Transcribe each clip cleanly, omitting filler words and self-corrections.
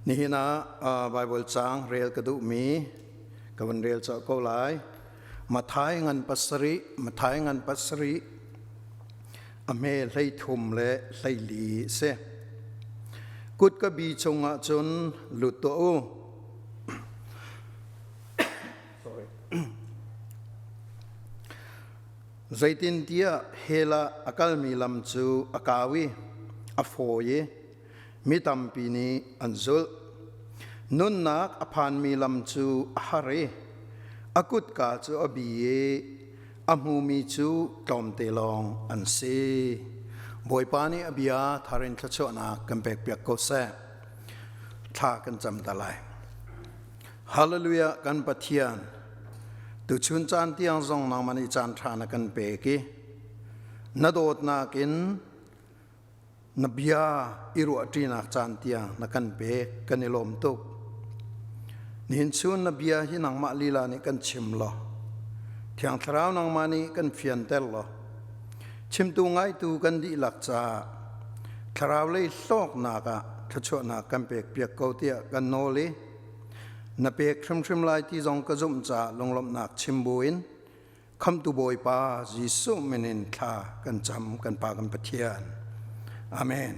Nihin ah Bible caang rel ka duhmi ka van rel colh ko lai. Matthai ngan pasarih, Matthai ngan pasarih, a hme 13 le 14 si. Kutka bi chungah cun lut tuah u. Sorry. Zeitintiah hell ah a kalmi lam cu a kau i a fawi i mi tampi nih an zulh. Nunnak a phanmi lam cu a har i a kutka cu a bi i a hmumi cu tlawmte lawng an si. Bawipa nih a bia thar in thluachuahnak kan pekpiak ko seh. Thla kan cam ta lai. Hallelujah kan Pathian tuchun caan tiang zong nangmah nih caan ṭha na kan pek i na dawtnak in na bia i ruahṭinak caan tiang na kan pek kan i lawm tuk. Nihin chun na bia hi nangmah lila nih kan chim law Thiang Thlarau nangmah nih kan fianter law chimtu ngaitu kan dihlak caah thlarau lei hlawknak ah thluachuahnak kan pek piak ko tiah kan nawl i na pek hrimhrim lai ti zong ka zumh caah lunglawmhnak chim buin Khamtu Bawipa Jesuh min in thla kan cam kan Pa kan Pathian. Amen.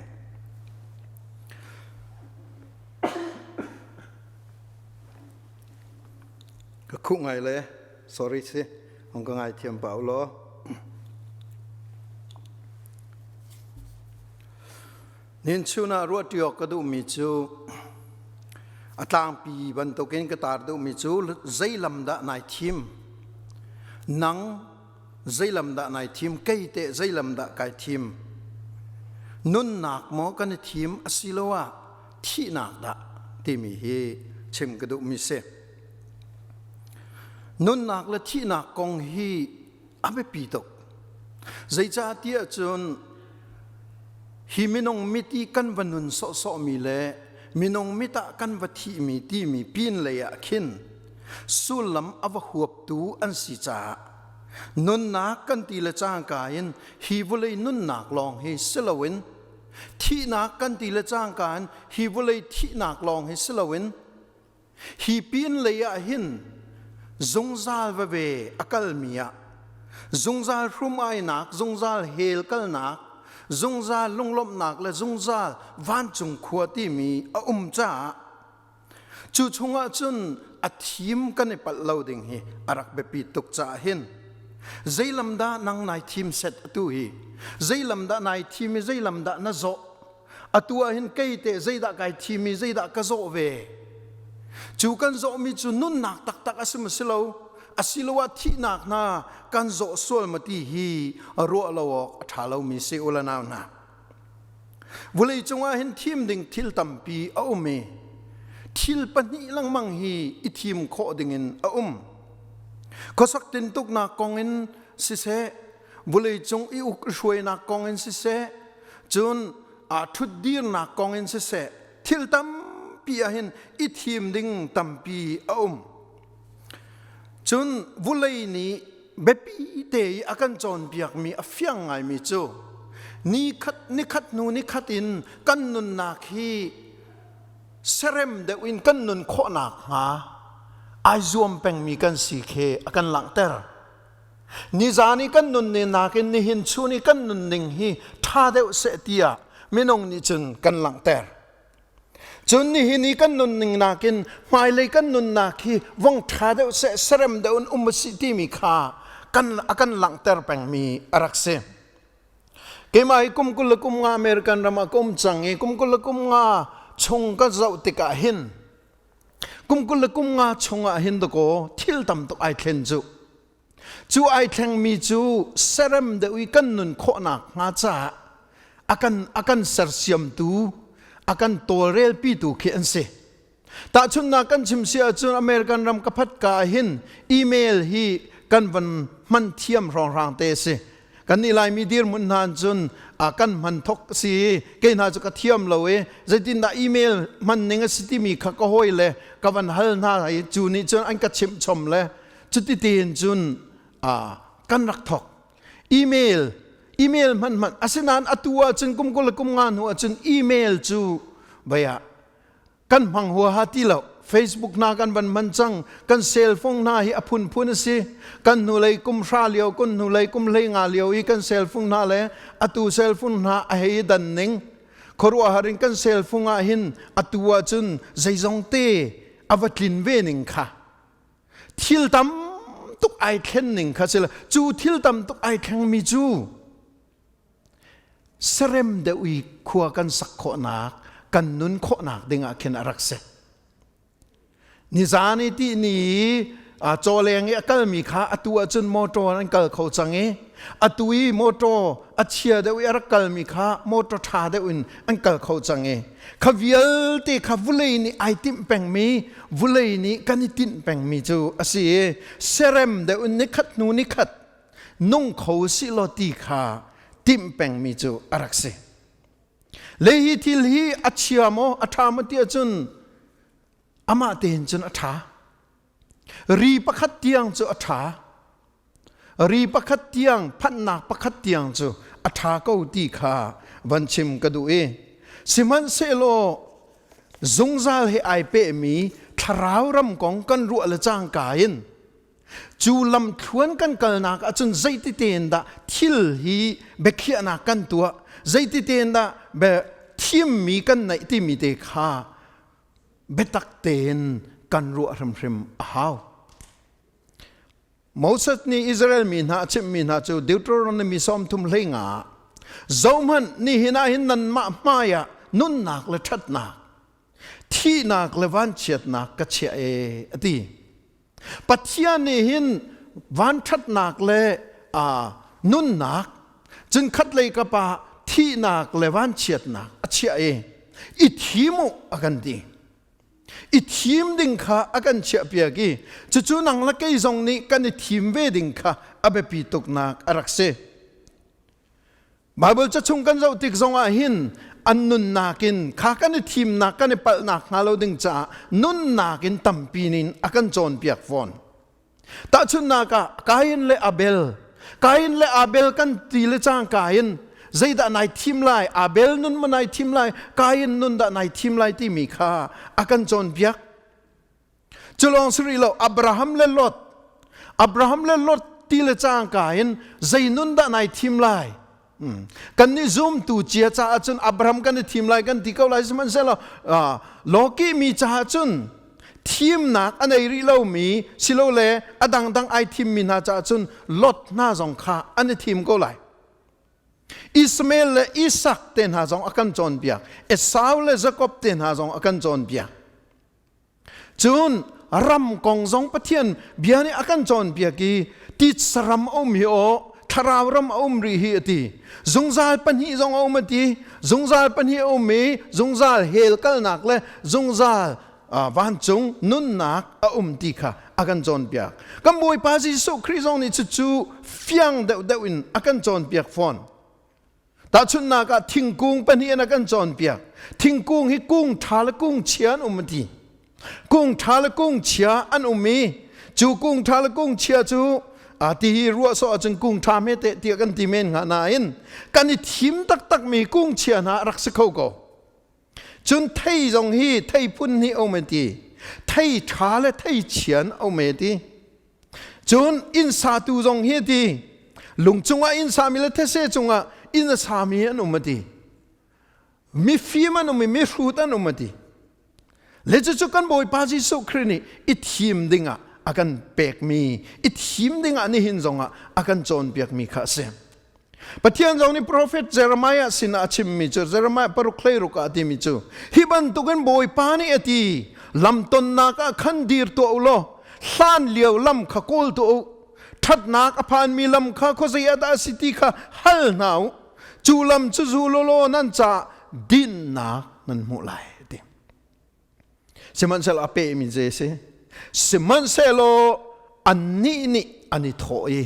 Ka khuh ngai le sorry si hong ka ngai thiam pa law. Nin chun ah ruah ṭi awk ka duhmi cu a tlangpi bantukin ka tar duhmi cu zei lam dah nai thim? Nang zei lam dah nai thim? Kei teh zei lam dah kai thim? Nunnak maw kan i thim asiloah thihnak dah timi hi chim ka duhmi si. Nunnak le thihnak kong hi a biapi tuk. Zeicahtiah cun hi minung mit i kan va nun sawhsawhmi le minung mit ah kan va thihmi timi pin lei ah khin sullam a va huaptu an si caah nunnak kan ti le cangka in hi vawlei nunnak lawng hi si loin thihnak kan ti le cangka in hi vawlei thihnak lawng hi si loin Hi pin lei ah hin zungzal veve a kalmi ah zungzal hrum-ainak, zungzal hell kalnak, zungzal lunglawmhnak le zungzal vancung khua timi a um caah cu chungah cun a thim kan i palh lo ding hi a rak biapi tuk caah hin zeilam dah nang nai thim set atu hi zeilam dah nai thim i zeilam dah na zawh Atu ah hin kei teh zeidah kai thim i zeidah ka zawh ve? Cu kan zawhmi cu nunnak taktak a si maw si lo? Asiloah thihnak hna kan zawh sual maw ti hi ruah lo awk a ṭha lomi si u le nau hna. Vawlei cungah hin thim ding thil tampi a um i thil pahnih lengmang hi i thim khawh dingin a um. Khuasak tintuknak kong in siseh, vawleicung i uk hruainak kong in siseh, cun aa ṭhutdirnak kong in siseh thil tampi ah hin i thim ding tampi a um. Cun vulei nih biapi te i a kan cawnpiakmi a fiang ngaimi cu ni khat ni khat hnu ni khat in kan nunnak hi serem deuh in kan nun khawh nakhnga ai zuam pengmi kan si khi a kan langhter. Nizan i kan nun ni nakin nihin chun i kan nunning hi ṭha deuh seh tiah minung nih cun kan langhter. Cun nihin i kan nunning nakin hmailei kan nunnak hi vong ṭha deuh seh serem deuh in um a si timi kha kan a kan langhter pengmi a rak si. Keimah hi kum 25 American ram ah ka um cang i kum 25 chung ka zoh tikah hin kum 25 chungah hin dakaw thil tam tuk ai thlen cu. Cu ai thlengmi cu serem deuh i kan nun khawhnak hnga caah a kan a kan sersiamtu a kan tawlrelpitu khi an si. Tahchunhnak kan chim si ahcun American ram ka phat ka ah hin email hi kan van hman thiam hrawnghrang te a si. Kan nih Laimi dirhmun hna cun kan hman thok si i kei hna cu ka thiam lo i zeitindah email hman ning a si timi kha ka hawi le ka van hal hna i cu nih cun an ka chimh chom le cuti tein cun kan rak thok email email hman hman asinain atu ahcun kum 25 hnu ahcun email cu vei ah. Kan hmang huaha ti lo. Facebook hna kan van hman cang. Kan cell phone hna hi a phunphun a si. Kan hnulei kum hra lio, kun hnulei kum 15 lio i kan cell phone hna le atu cell phone hna a hei dan ning. Khuaruahhar in kan cell phone ah hin atu ahcun zeizong te a va tlin ve ning kha. Thil tam tuk ai thlen ning kha si cu thil tam tuk ai thlengmi cu serem deuh i khua kan sak khawhnak kan nun khawhnak ding ah khin a rak si. Nizan i ti ni cawleng i a kalmi kha atu ahcun motor an kal kho cang i atu i motor a chia deuh i a rak kalmi kha motor ṭha deuh in an kal kho cang i kha vialte kha vulei nih ai timh pengmi vulei nih kan i tinh pengmi cu a si i serem deuh in nikhat hnu nikhat nung kho si law ti kha timh pengmi cu a rak si. Le hi thil hi a chia maw a ṭha maw ti ahcun amah tein cun a ṭha. Ri pakhat tiang cu a ṭha. Ri pakhat tiang phanhnak pakhat tiang cu a ṭha ko ti kha van chim ka duh i sihmanhsehlaw zungzal he ai pehmi thlarau ram kong kan ruah le cangka in Cu lamthluan kan kalnak ahcun zeiti tein dah thil hi biakhiahnak kan tuah, zeiti tein dah thimmi kan neih timi te kha biatak tein kan ruah hrimhrim a hau. Moses nih Israel mi hna a chimhmi hna cu Deuteronomy 35 zohhmanh nihin ah hin nanmah hmai ah nunnak le ṭhatnak thihnak le vanchiatnak ka chiah e a ti. Pathian nih hin vanṭhatnak le nunnak cun khatlei kap ah thihnak le vanchiatnak a chiah i i thim u a kan ti. I thim ding kha a kan chiahpiak i cucu nang le kei zong nih kan i thim ve ding kha a biapi tuknak a rak si. Baibal ca chung kan zoh tik zongah hin an nunnak in kha kan i thimnak kan i palhnak hnga lo ding caah nunnak in tampi in a kan cawnpiak fawn. Tahchunhnak ah Kain le Abel, Kain le Abel kan ti le cangka in zeidah nai thim lai, Abel nun ma nai thim lai, Kain nun dah nai thim lai timi kha a kan cawnpiak. Cu lawng si rih lo, Abraham le Lot, Abraham le Lot ti le cangka in zei nun dah nai thim lai? Kan nih zumtu cia caah cun Abraham kan i thim lai kan ti ko lai sihmanhsehlaw lawki mi caah cun thimnak a nei rih lomi silole a dangdang ai thimmi hna caah cun Lot hna zong kha an i thim ko lai. Ismael le Isak te hna zong a kan cawnpiak. Esau le Jakob te hna zong a kan cawnpiak. Cun ram kong zong Pathian bia nih a kan cawnpiak i titsa ram a um hi aw thlarau ram a um rih hi a ti. Zungzal pahnih zong a um a ti. Zungzal pahnih a um i zungzal hell kalnak le zungzal vancung nunnak a um ti kha a kan cawnpiak. Kan Bawipa Jesuh Khrih zong nih cucu fiang deuhdeuh in a kan cawnpiak fawn. Tahchunhnak ah thingkung pahnih in a kan cawnpiak. Thingkung hi kung ṭha le kung chia an um a ti. Kung ṭha le kung chia an um i cu kung ṭha le kung chia cu a ti hi ruah sawh ahcun kung ṭha hme teh tiah kan ti men hnga nain kan i thim taktakmi kung chia hna a rak si kho ko. Cun thei zong hi thei phun hnih a um a ti. Thei ṭha le thei chia an um e ti. Cun inn satu zong hi a ti. Lung cungah inn sami le these cungah inn a sami an um a ti. Mifim an um i mihrut an um a ti. Le cucu kan Bawipa Jesuh Khrih nih i thim dingah a kan pekmi, i thim dingah nihin zongah a kan cawnpiakmi kha a si. Pathian zong nih profet Jeremiah sinah a chimmi cu Jeremiah 6:16 ah a timi cu hi bantukin Bawipa nih a ti lamtonnak ah khan dir tuah u law hlan lio lam kha kawl tuah u ṭhatnak a phanmi lam kha khuazei ah dah a si ti kha hal hna u cu lam cu zul u law nan caah dinnak nan hmuh lai ti sihmanhsehlaw a pehmi zei a si sihmanhsehlaw annih nih an i thawh i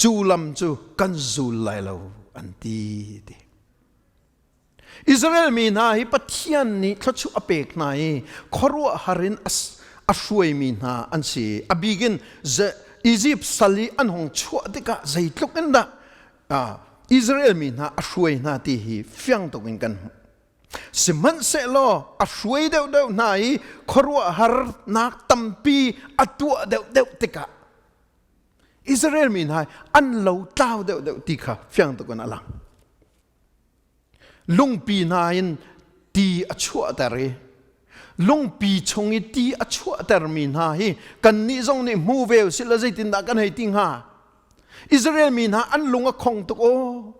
cu lam cu kan zul lai lo an ti ti Israel mi hna hi Pathian nih thluachuah a pek hna i khuaruahhar in a hruaimi hna an si a bik in Egypt sal i an hung chuah tikah zeitluk in dah Israel mi hna a hruai hna ti hi fiang tuk in kan hmuh. Sihmanhsehlaw a hruai deuhdeuh hna i khuaruahharnak tampi a tuah deuhdeuh tikah Israel mi hna an lo tlau deuhdeuh ti kha fiang tuk in a lang. Lungpi hna in ti a chuahter i lungpi chung i ti a chuahtermi hna hi kannih zong nih hmu ve usih law zeitindah kan hei ti hnga? Israel mi hna an lung a khong tuk aw.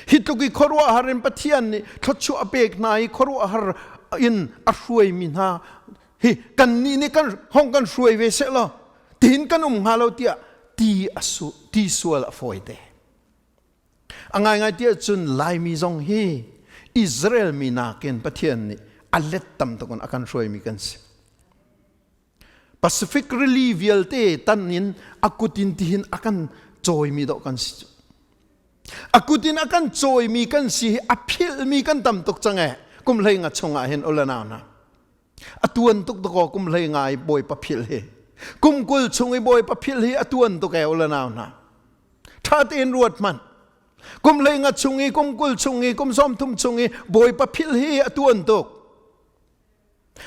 Hi tluk i khuaruahhar in Pathian nih thluachuah a pek hna i khuaruahhar in a hruaimi hna hi kannih nih kan hong kan hruai ve seh law tihin kan um hnga lo tiah ti a su ti sual a fawi te. A ngaingai tiah cun Laimi zong hi Israel mi nakin Pathian nih a let tam tuk in a kan hruaimi kan si. Pacific Rili vialte tan in a kut in tihin a kan cawimi dawh kan si cu. A kut in a kan cawimi kan si hi a philhmi kan tam tuk cang ee. Kum hlei nga chungah hin ulanau hna. A tuan tuk dakaw kum hlei nga i Bawipa philh hi. Kum 20 chung i Bawipa philh hi a tuan tuk ee ulanau hna. Ṭha tein ruat hmanh. Kum hlei nga chung i kum 20 chung i kum 30 chung i Bawipa philh hi a tuan tuk.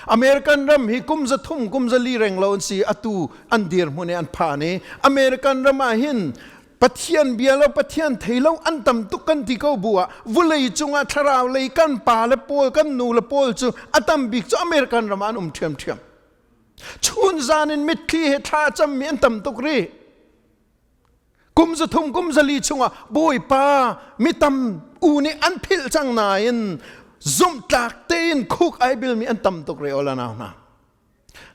American ram hi kum 300 kum 400 reng lo an si atu an dirhmun i an phan i American ram ah hin Pathian bia lo Pathian thei lo an tam tuk kan ti ko bu ah vulei cungah thlarau lei kan pa le pawl kan nu le pawl cu a tam bik cu American ram ah an um ṭhiamṭhiam. Chun zan in mitthli he thla a cammi an tam tuk rih. Kum 300 kum 400 chungah Bawipa mitam u nih an philh cang nain zumhtlak tein khuk ai bilmi an tam tuk re ola nau hna.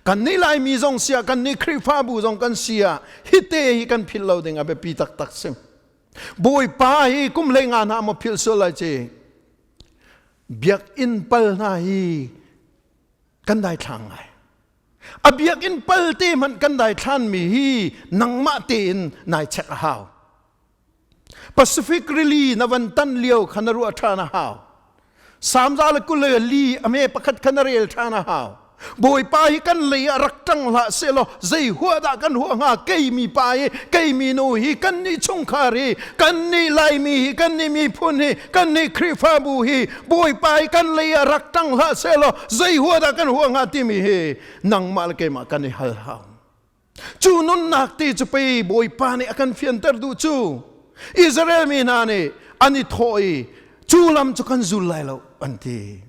Kan nih Laimi zong sia kan nih Khrihfabu zong kan sia hi te hi kan philh lo ding a biapi taktak si. Bawipa hi kum 15 hna maw philh sual lai ci. Biakinn pal hna hi kan daithlang ngai. A biakinn palte hmanh kan daithlanmi hi nangmah tein nai check a hau. Pacific Rili na van tan lio kha na ruah ṭhan a hau. Samza le kule li a me pakhat kha na rel ṭhan a hau. Bawipa hi kan lei ah rak ṭang hlah sehlaw zei huah dah kan huah hnga kei mi pa hi kei mi nu hi kan nih chungkhar hi kan nih Laimi hi kan nih miphun hi kan nih Khrihfabu hi Bawipa hi kan lei ah rak ṭang hlah sehlaw zei huah dah kan huah hnga timi hi nangmah le keimah kan i hal hau. Cu nunnak te cu pei Bawipa nih a kan fianter duh cu Israel mi hna nih an i thawh i cu lam cu kan zul lai lo an ti.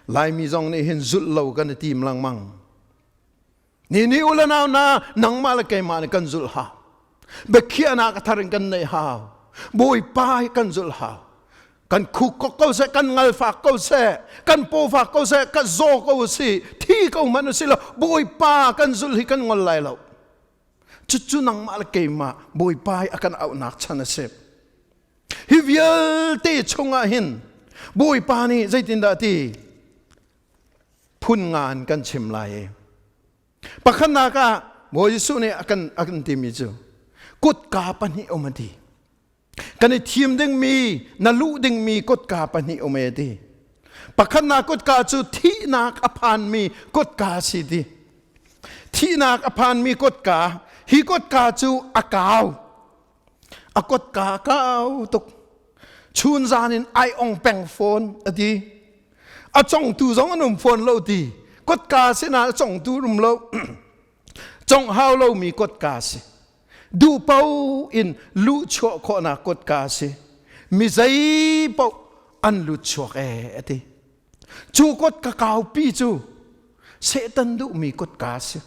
Laimi zong nih hin zulh lo kan i tim lengmang. Ni ni u le nau na nangmah le keimah nih kan zulh hau. Biakhiahnak a thar in kan neih hau. Bawipa hi kan zulh hau. Kan khuk ko ko seh, kan ngal fak ko seh, kan paw fak ko seh, kan zaw ko si, thi ko hmanh si lo, Bawipa kan zulh hi kan ngol lai lo. Cucu nangmah le keimah Bawipa hi a kan auhnak chan a si. Hi vialte chungah hin Bawipa nih zeitindah ti? Phun nga in kan chim lai i pakhatnak ah Bawi Jesuh nih a kan a kan timi cu kutka pahnih um a ti. Kan i thim dingmi na luh dingmi kutka pahnih um e ti. Pakhatnak kutka cu thihnak a phanmi kutka si ti. Thihnak a phanmi kutka hi kutka cu a kau. A kutka a kau tuk. Chun zan in ai ong peng fawn a ti. A congtu zong an um fawn lo ti. Kotka sinah a congtu um lo. Congh hau lomi kotka si. Duh paoh in luh chuah khawhnak kotka si. Mi zei paoh an lut chuak ee a ti. Cu kotka kaupi cu Satan duhmi kotka si.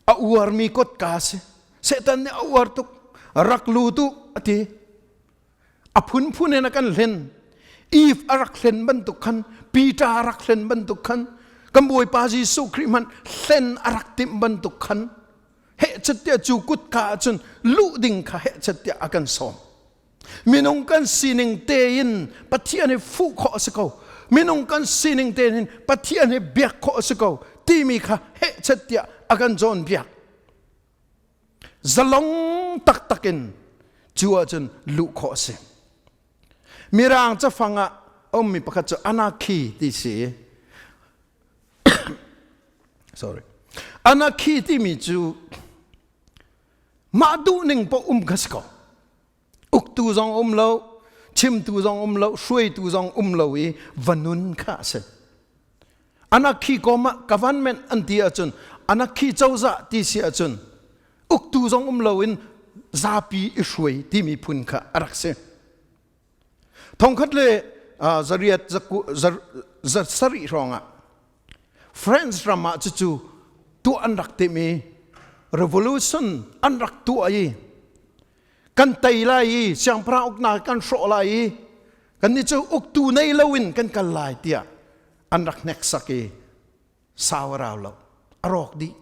A uarmi kotka si. Satan nih a uar tuk. Rak lut u a ti. A phunphun in a kan hlen. Eve a rak hlen bantuk khan, Peter a rak hlen bantuk khan, kan Bawipa Jesuh Khrih hmanh hlen a rak timh bantuk khan, hehchet tiah cu kutka ahcun luh ding kha hehchet tiah a kan sawm. Minung kan sining tein Pathian hi fuh khawh a si ko. Minung kan sining tein Pathian hi biak khawh a si ko timi kha hehchet tiah a kan cawnpiak. Zalong taktak in cu ahcun luh khawh a si. Mirang cafang ah a ummi pakhat cu anarchy ti si. Sorry. Anarchy timi cu mah duhning paoh um kha si ko. Uktu zong um lo. Chimtu zong um lo, hruaitu zong um lo i va nun kha a si. Anakhi kawm ah government an ti ahcun anakhi cozah ti si ahcun uktu zong um loin zapi i hruai timi phun kha a rak si. Thongkhat le zariat za sarih hrawngah France ram ah cucu tuah an rak timh i revolution an rak tuah i kan tei lai i siangpahrang uknak kan hrawh lai i kannih cu uktu nei loin kan kal lai tiah an rak hneksak i sau a rau lo a rawk dih.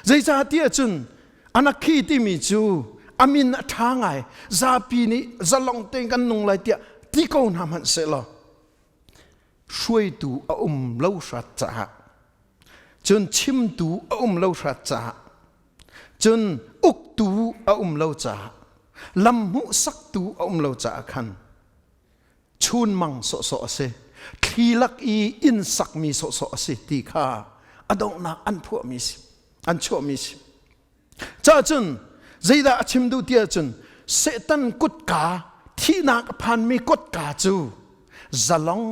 Zeicahtiah cun anakhi timi cu a min a ṭha ngai zapi nih zalong tein kan nung lai tiah ti ko hna hmanh sehlaw hruaitu a um lo hrat caah cun chimtu a um lo hrat caah cun uktu a um lo caah lam hmuhsaktu a um lo caah khan chunmang sawhsawh a si thli lak i inn sakmi sawhsawh a si ti kha a donghnak an phuahmi si an chuahmi si Cah cun zeidah a chim duh ti ahcun Satan kutka thihnak a phanmi kutka cu zalong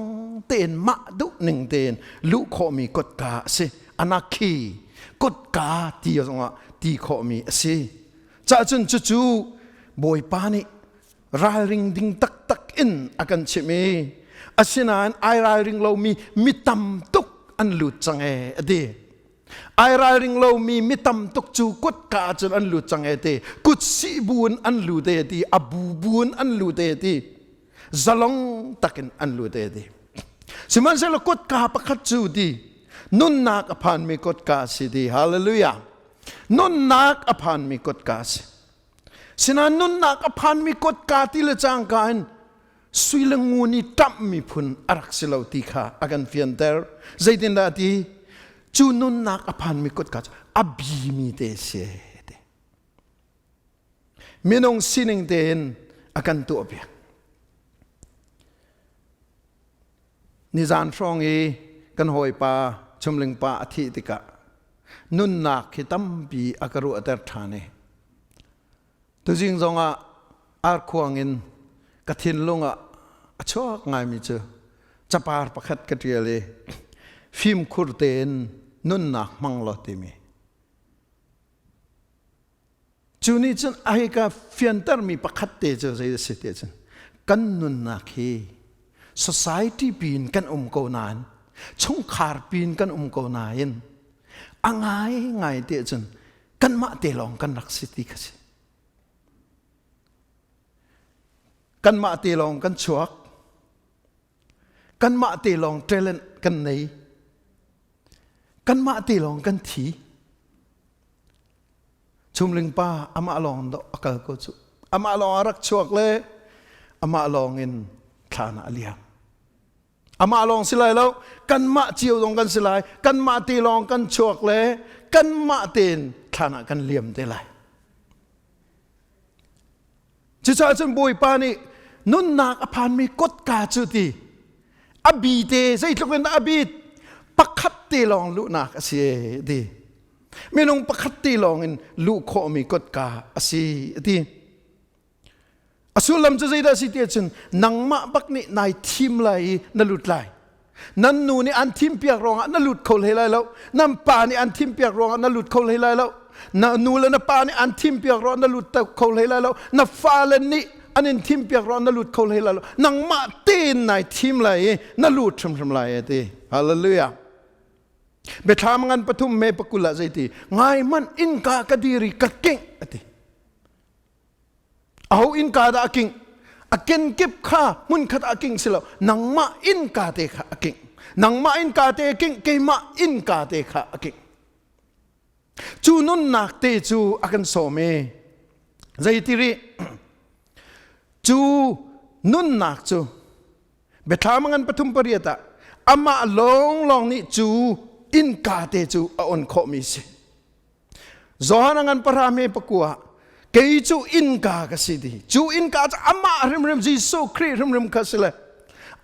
tein mah duh ning tein luh khawhmi kutka a si. Anakhi kutka ti zongah ti khawhmi a si. Cah cun cucu Bawipa nih ralring ding taktak in a kan chimh i asinain ai ralring lomi mi tam tuk an lut cang ee a ti. Ai ralring lomi mi tam tuk cu kutka cun an lut cang e ti kut sih bu in an lut e ti a bu bu in an lut e ti zalong takin an lut e ti sihmanhsehlaw kutka pakhat cu ti nunnak a phanmi kutka a si ti hallelujah nunnak a phanmi kutka a si sinain nunnak a phanmi kutka ti le cangka in sui le ngun i ṭamh miphun a rak si lo ti kha a kan fianter. Zeitindah a ti? Cu nunnak a phanmi kutka cu a bimi te si ti. Minung sining tein a kan tuahpiak. Nizan hrawng i kan hawipa Chumling pa a thih tikah nunnak hi tampi a ka ruahter ṭhan i Tuzing zongah arkhuang in ka thinlung ah a chuak ngaimi cu capar pakhat ka ṭial i fimkhur tein nunnak hmang law timi. Cu nih cun a hei ka fiantermi pakhat te cu zei a si ti cun kan nunnak hi society piin kan um ko nain chungkhar piin kan um ko nain a ngaingai ti cun kanmah te lawng kan rak si ti kha si. Kanmah te lawng kan chuak. Kanmah te lawng talent kan nei. Kanmah te lawng kan thi. Chumling pa amah lawng do a kal ko cu. Amah lawng a rak chuak le amah lawng in thlan ah a liam. Amah lawng si lai lo, kanmah cio zong kan si lai, kanmah te lawng kan chuak le kanmah tein thlan ah kan liam te lai. Cucaah cun Bawipa nih nunnak a phanmi kotka cu ti a bi te zeitluk in dah a bit pakhat te lawng luhnak a si ti minung pakhat te lawng in luh khawhmi kotka a si ti A sullam cu zeidah a si ti ahcun nangmah bak nih nai thim lai i na lut lai. Nan nu nih an thimpiak ruangah na lut kho hlei lai lo. Nan pa nih an thimpiak ruangah na lut kho hlei lai lo. Na nu le na pa nih an thimpiak ruangah na lut kho hlei lai lo. Na fale nih an in thimpiak ruangah na lut kho hlei lai lo. Nangmah tein nai thim lai i na lut hrimhrim lai e ti. Hallelujah. Biathlam ngan pathum me pakul ah zeiti ngai hmanh innka ka dir i ka kingh ati. Aho innka dah a kingh? A kenkip kha hmunkhat ah a kingh si lo. Nangmah innka te kha a kingh. Nangmah innka te a kingh, keimah innka te kha a kingh. Cu nunnak te cu a kan sawm i zeiti rih? Cu nunnak cu Biathlam ngan pathum pariat ah amah lawnglawng nih cu innka te cu a on khawhmi si. Johan a ngan pahra hme pakua kei cu innka ka si ti cu innka cu amah hrimhrim Jesuh Khrih hrimhrim kha si le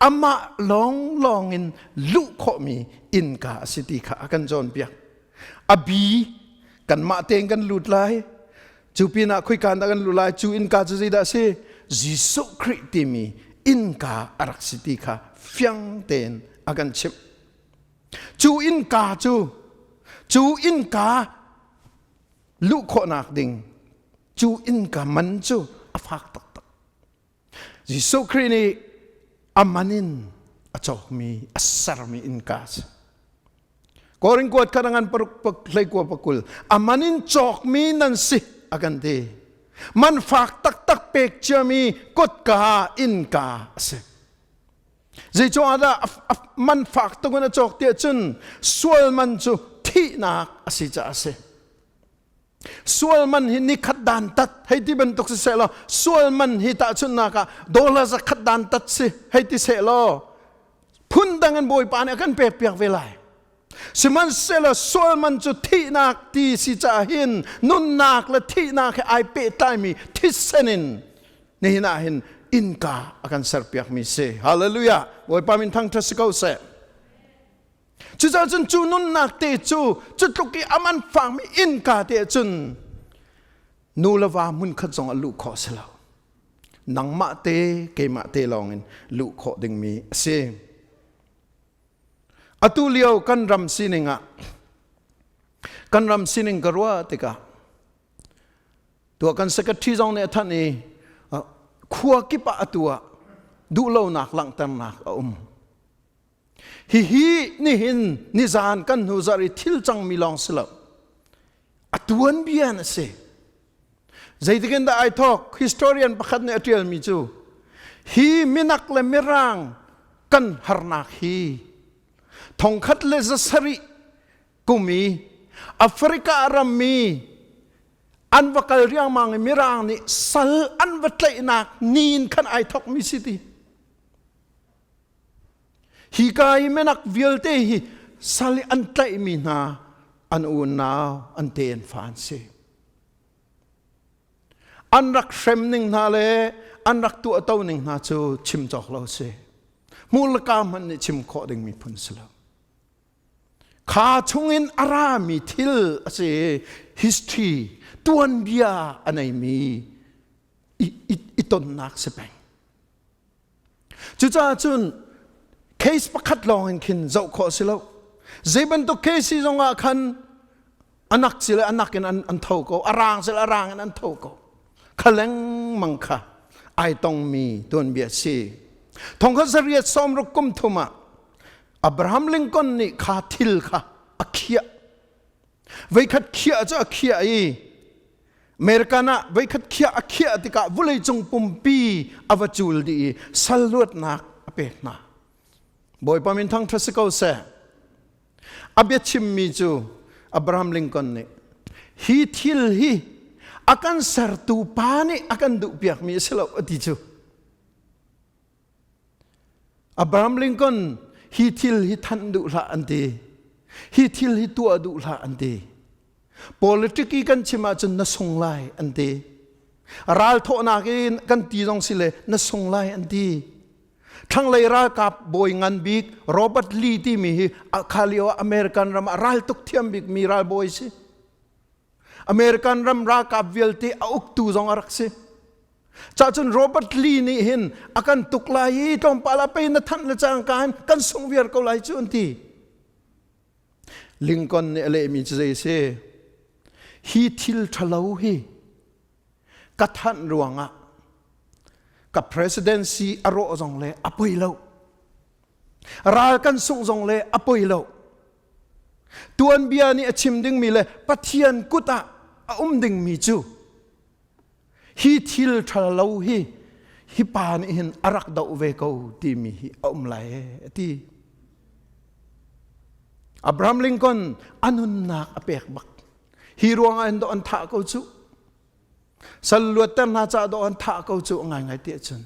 amah lawnglawng in luh khawhmi innka a si ti kha a kan cawnpiak a bi kanmah tein kan lut lai cu pinah khuikan dah kan lut lai cu innka cu zeidah a si? Jesuh Khrih timi innka a rak si ti kha fiang tein a kan chimh. Cu innka cu cu innka luh khawhnak ding cu innka man cu a fak taktak. Jesuh Khrih nih a man in a cawkmi a sermi innka a si. Korin kuat kha ngan paruk pak hlei kua pakul a man in cawkmi nan si a kan ti. Man fak taktak pek ciami kotka innka a si. Zeicah dah man fak tuk in a cawk tiah cun sual man cu thihnak a si caah a si. Sual man hi nikhat dan tat hei ti bantuk si seh law sual man hi tahchunhnak ah dollar zakhat dan tat si hei ti seh law phundang in Bawipa nih a kan pek piak ve lai. Sihmanhsehlaw sual man cu thihnak ti si caah hin nunnak le thihnak he ai pehtlaimi thisen in nihin ah hin innka a kan serpiakmi si. Hallelujah! Bawipa min thangṭhat si ko seh. Cucaah cun cu nunnak te cu cu tluk i a man fakmi innka te cun nu le va hmunkhat zong ah luh khawh a si lo. Nangmah te keimah te lawng in luh khawh dingmi a si. Atu lio kan ram sining ah kan ram sining ka ruah tikah tuah kan secretary zong nih a thanh i khua kip ah atu ah duhlonak langhternak a um. Hihi nihin nizan kan hnu zarh i thil cangmi lawng si lo. A tuanbia a si. Zeitik in dah ai thawk? Historian pakhat nih a ṭialmi cu hi minak le mirang kan harnak hi thongkhat le zasarih kum i Africa rammi an va kal riangmang i mirang nih sal an va tlaihnak ni in khan ai thawkmi si ti. Hika i minak vialte hi sal i an tlaihmi hna an unau an te an fa an si. An rak hrem ning hna le an rak tuahto ning hna cu chim cawk lo si. Hmur le ka hmanh nih chim khawh dingmi phun si lo. Kha chungin a rami thil a si. History tuanbia a neimi i, i, i tonnak si peng. Cucaah cun case pakhat lawng in khin zoh khawh a si lo. Zei bantuk case si zong ah khan anak si le anak in an, an tho ko, a rang si le a rang in an tho ko. Kha lengmang kha ai tongmi tuanbia si. Thongkhat zariat sawmruk kum thum ah Abraham Lincoln nih kha thil kha a khiah. Veikhat khiah cu a khiah i American ah voikhat khiah a khiah tikah vawleicung pumpi a va cul dih i sal luatnak a pek hna. Bawipa min thangṭhat si ko seh. A biachimmi cu Abraham Lincoln nih hi thil hi a kan sertu pa nih a kan duhpiakmi a si lo a ti cu. Abraham Lincoln hi thil hi thanh duh hlah an ti. Hi thil hi tuah duh hlah an ti. Politic i kan chim ahcun na sung lai an ti. Ral thawhnak in kan ti zong si le na sung lai an ti. Thlanglei ralkap bawi ngan bik Robert Lee timi hi kha lio ah American ram ah raltuk thiam bikmi ralbawi si. American ram ralkap vialte a uktu zong a rak si. Cahcun Robert Lee nih hin a kan tuk lai i tlawmpal ah pei na thanh le cangka in kan sung viar ko lai cu an ti. Lincoln nih a lehmi cu zei a si? Hi thil ṭhalo hi ka thanh ruangah ka presidency a rawh zong le a poi lo. Ral kan sungh zong le a poi lo. Tuanbia nih a chim dingmi le Pathian kut ah a um dingmi cu Hi thil ṭhalo hi hi pa nih hin a rak doh ve ko timi hi a um lai a ti. Abraham Lincoln a nunnak a pek bak. Hi ruangah hin dawh an thah ko cu. Sal luatter hna caah dawh an thah ko cu ngaingai ti ahcun.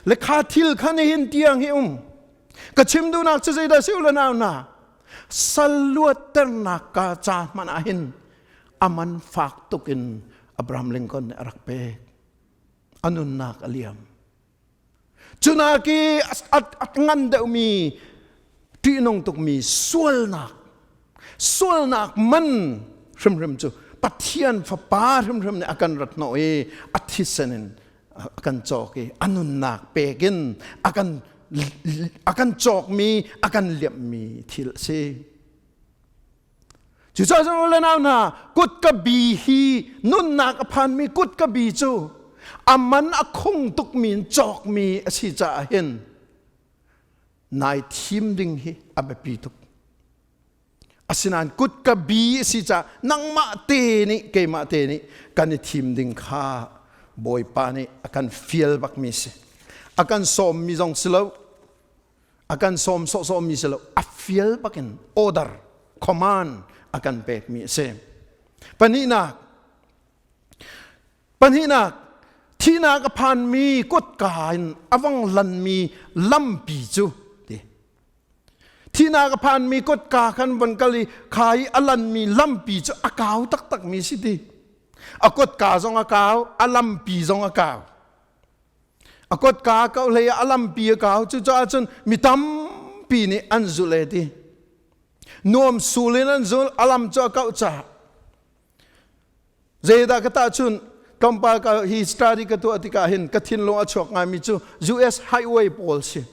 Le kha thil kha nihin tiang hi um. Ka chim duhnak cu zeidah si u le nau hna. Sal luatternak ka ca hmanh ah hin a man fak tuk in Abraham Lincoln nih a rak pek. A nunnak a liam. Cunak i a ngan deuhmi ṭihnung tukmi sualnak sualnak man hrimhrim cu Pathian fapa hrimhrim nih a kan rat hnawh i a thisen in. A kan cawk i a nunnak pek in a kan cawkmi, a kan liamhmi thil a si. Cucaah cun le nau hna, kutka bi hi nunnak a phanmi kutka bi cu a man a khung tukmi in cawkmi a si caah hin nai thim ding hi a biapi tuk. Asinain kutka bi a si caah nangmah te nih keimah te nih kan i thim ding kha Bawipa nih a kan fial bakmi si. A kan sawmmi zong si lo, a kan sawm sawhsawhmi si lo, a fial bakin order, command a kan pekmi a si. Pahnihnak, pahnihnak, thihnak a phanmi kutka in a vang lanmi lampi cu ti. Thihnak a phanmi kutka khan van kal i kha i a lanmi lampi cu a kau taktakmi si ti. A kutka zong a kau, a lampi zong a kau. A kotka a kauh hlei ah a lampi a kau. Cucaah cun mi tampi nih an zulh e ti. Nuam sul in an zul, a lam cu a kauh caah. Zeidah ka tahchunh tlawmpal ka hi study ka tuah tikah hin ka thinlung a chuak ngaimi cu US highway pawl si.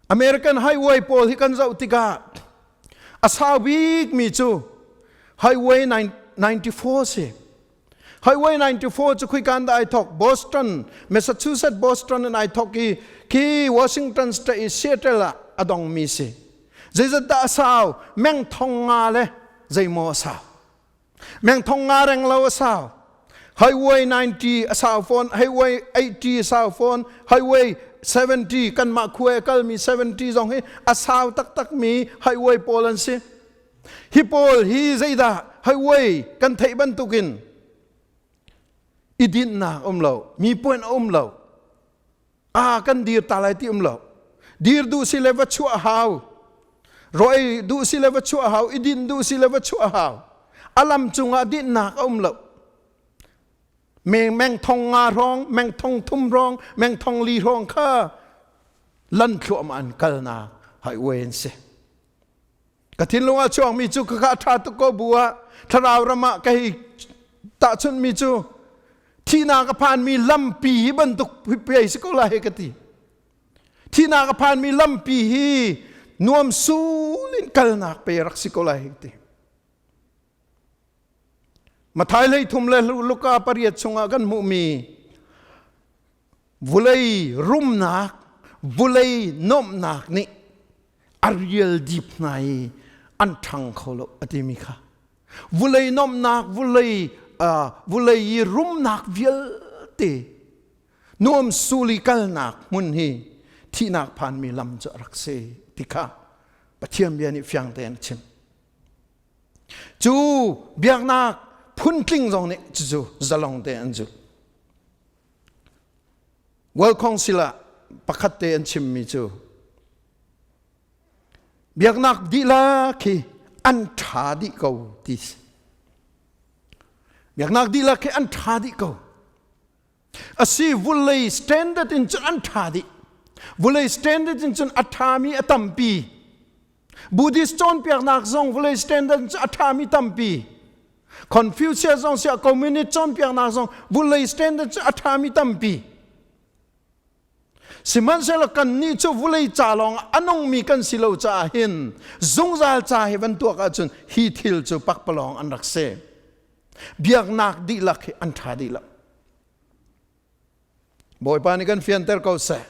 American highway pawl hi kan zoh tikah a sau bikmi cu Highway 94 si. Highway 94 cu khuikan dah ai thok? Boston, Massachusetts Boston in ai thok i khi Washington State i Seattle ah a dongmi si. Zeizat dah a sau? Meng thong nga le zeimaw a sau. Meng thong nga reng lo a sau. Highway 90 a sau fawn, Highway 80 a sau fawn, Highway 70 kanmah khua i kalmi 70 zong hi a sau taktakmi highway pawl an si. Hi pawl hi zeidah highway kan theih bantukin i dinhnak um lo, mi puan a um lo, a kan dir ta lai ti um lo. Dir duh si le va chuah hau. Roi duh si le va chuah hau, i din duh si le va chuah hau. A lam cungah dinhnak a um lo. Meng meng thong nga hrawng, meng thong thum hrawng, meng thong li hrawng kha lan thluahmah an kalnak highway an si. Ka thinlung ah chuakmi cu khakha a ṭha tuk ko bu ah thlarau ram ah ka hei tahchunhmi cu thihnak a phanmi lampi hi bantuk pei si ko lai hei ka ti. Thihnak a phanmi lampi hi nuam sul in kalnak pe rak si ko lai hei ti. Mathai hlei thum le Luka pariat chungah kan hmuhmi vulei rumnak, vulei nuamhnak nih a rial dip hna i an ṭhang kho lo a timi kha. Vulei nuamhnak, vulei vulei i rumnak vialte nuam suli kalnak hmun hi thihnak phanmi lam cu a rak si ti kha Pathian bia nih fiang tein a chim. Cu biaknak phuntling zong nih cucu zalong te an zulh. World Council ah pakhat te an chimmi cu biaknak dihlak hi an ṭha dih ko ti si. Biaknak dihlak hi an ṭha dih ko. Asi vulei standard in cun an ṭha dih. Vulei standard in cun a ṭhami a tampi. Buddhist cawnpiaknak zong vawlei standard cu a ṭhami tampi. Confucius zong siah communist cawnpiaknak zong vawlei standard cu a ṭhami tampi. Sihmanhsehlaw kannih cu vawlei ca lawng a nungmi kan si lo caah hin zungzal ca hi van tuak ahcun hi thil cu pakpalawng an rak si. Biaknak dihlak hi an ṭha dih lo. Bawipa nih kan fianter ko seh.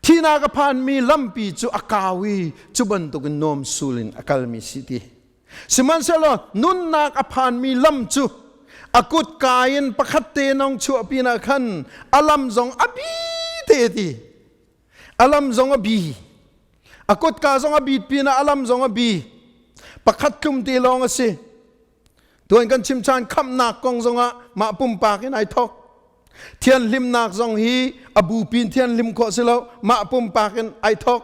Thihnak a phanmi lampi cu a kau i cu bantukin nuam sul in a kalmi si ti. Sihmanhsehlaw nunnak a phanmi lam cu a kutka in pakhat te nong chuah pinah khan a lam zong a bi te ti. A lam zong a bi. A kutka zong a bit pinah a lam zong a bi. Pakhat tlum te lawng a si. Tuan kan chim chan khamhnak kong zongah mah pumpak in ai thok. Thianhlimnak zong hi a bupi in thianhlim khawh si lo, mah pumpak in ai thok.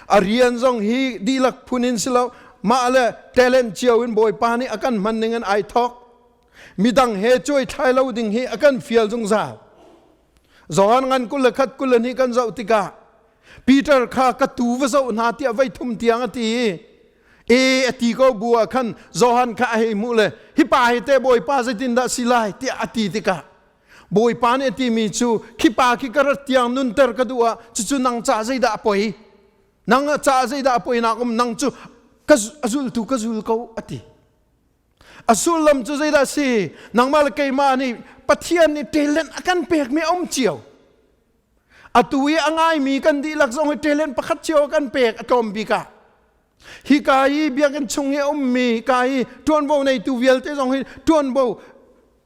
A rian zong hi dihlak phun in si lo, mah le talent cio in Bawipa nih a kan hman ning in ai thok. Midang he cuai thlai lo ding hi a kan fial zungzal. Johan ngan 21 22 kan zoh tikah Peter kha ka tu va zoh hna tiah voi thum tiang a ti i e a ti ko bu ah khan Johan kha a hei hmuh le hi pa hi te bawipa zeitindah si lai tiah a ti tikah. Bawipa nih a timi cu khi pa khi ka rat tiang nunter ka duh ah cucu nang ca zeidah a poi? Nang ca zeidah a poinak um? Nang cu ka a zultu ka zul ko a ti. A sullam cu zeidah a si? Nangmah le keimah nih Pathian nih talent a kan pekmi a um cio. Atu i a ngaimi kan dihlak zong hi talent pakhat cio a kan pek a tlawm bik ah. Hika i biakinn chung i a ummi ka i ṭuanvo neitu vialte zong hi ṭuanvo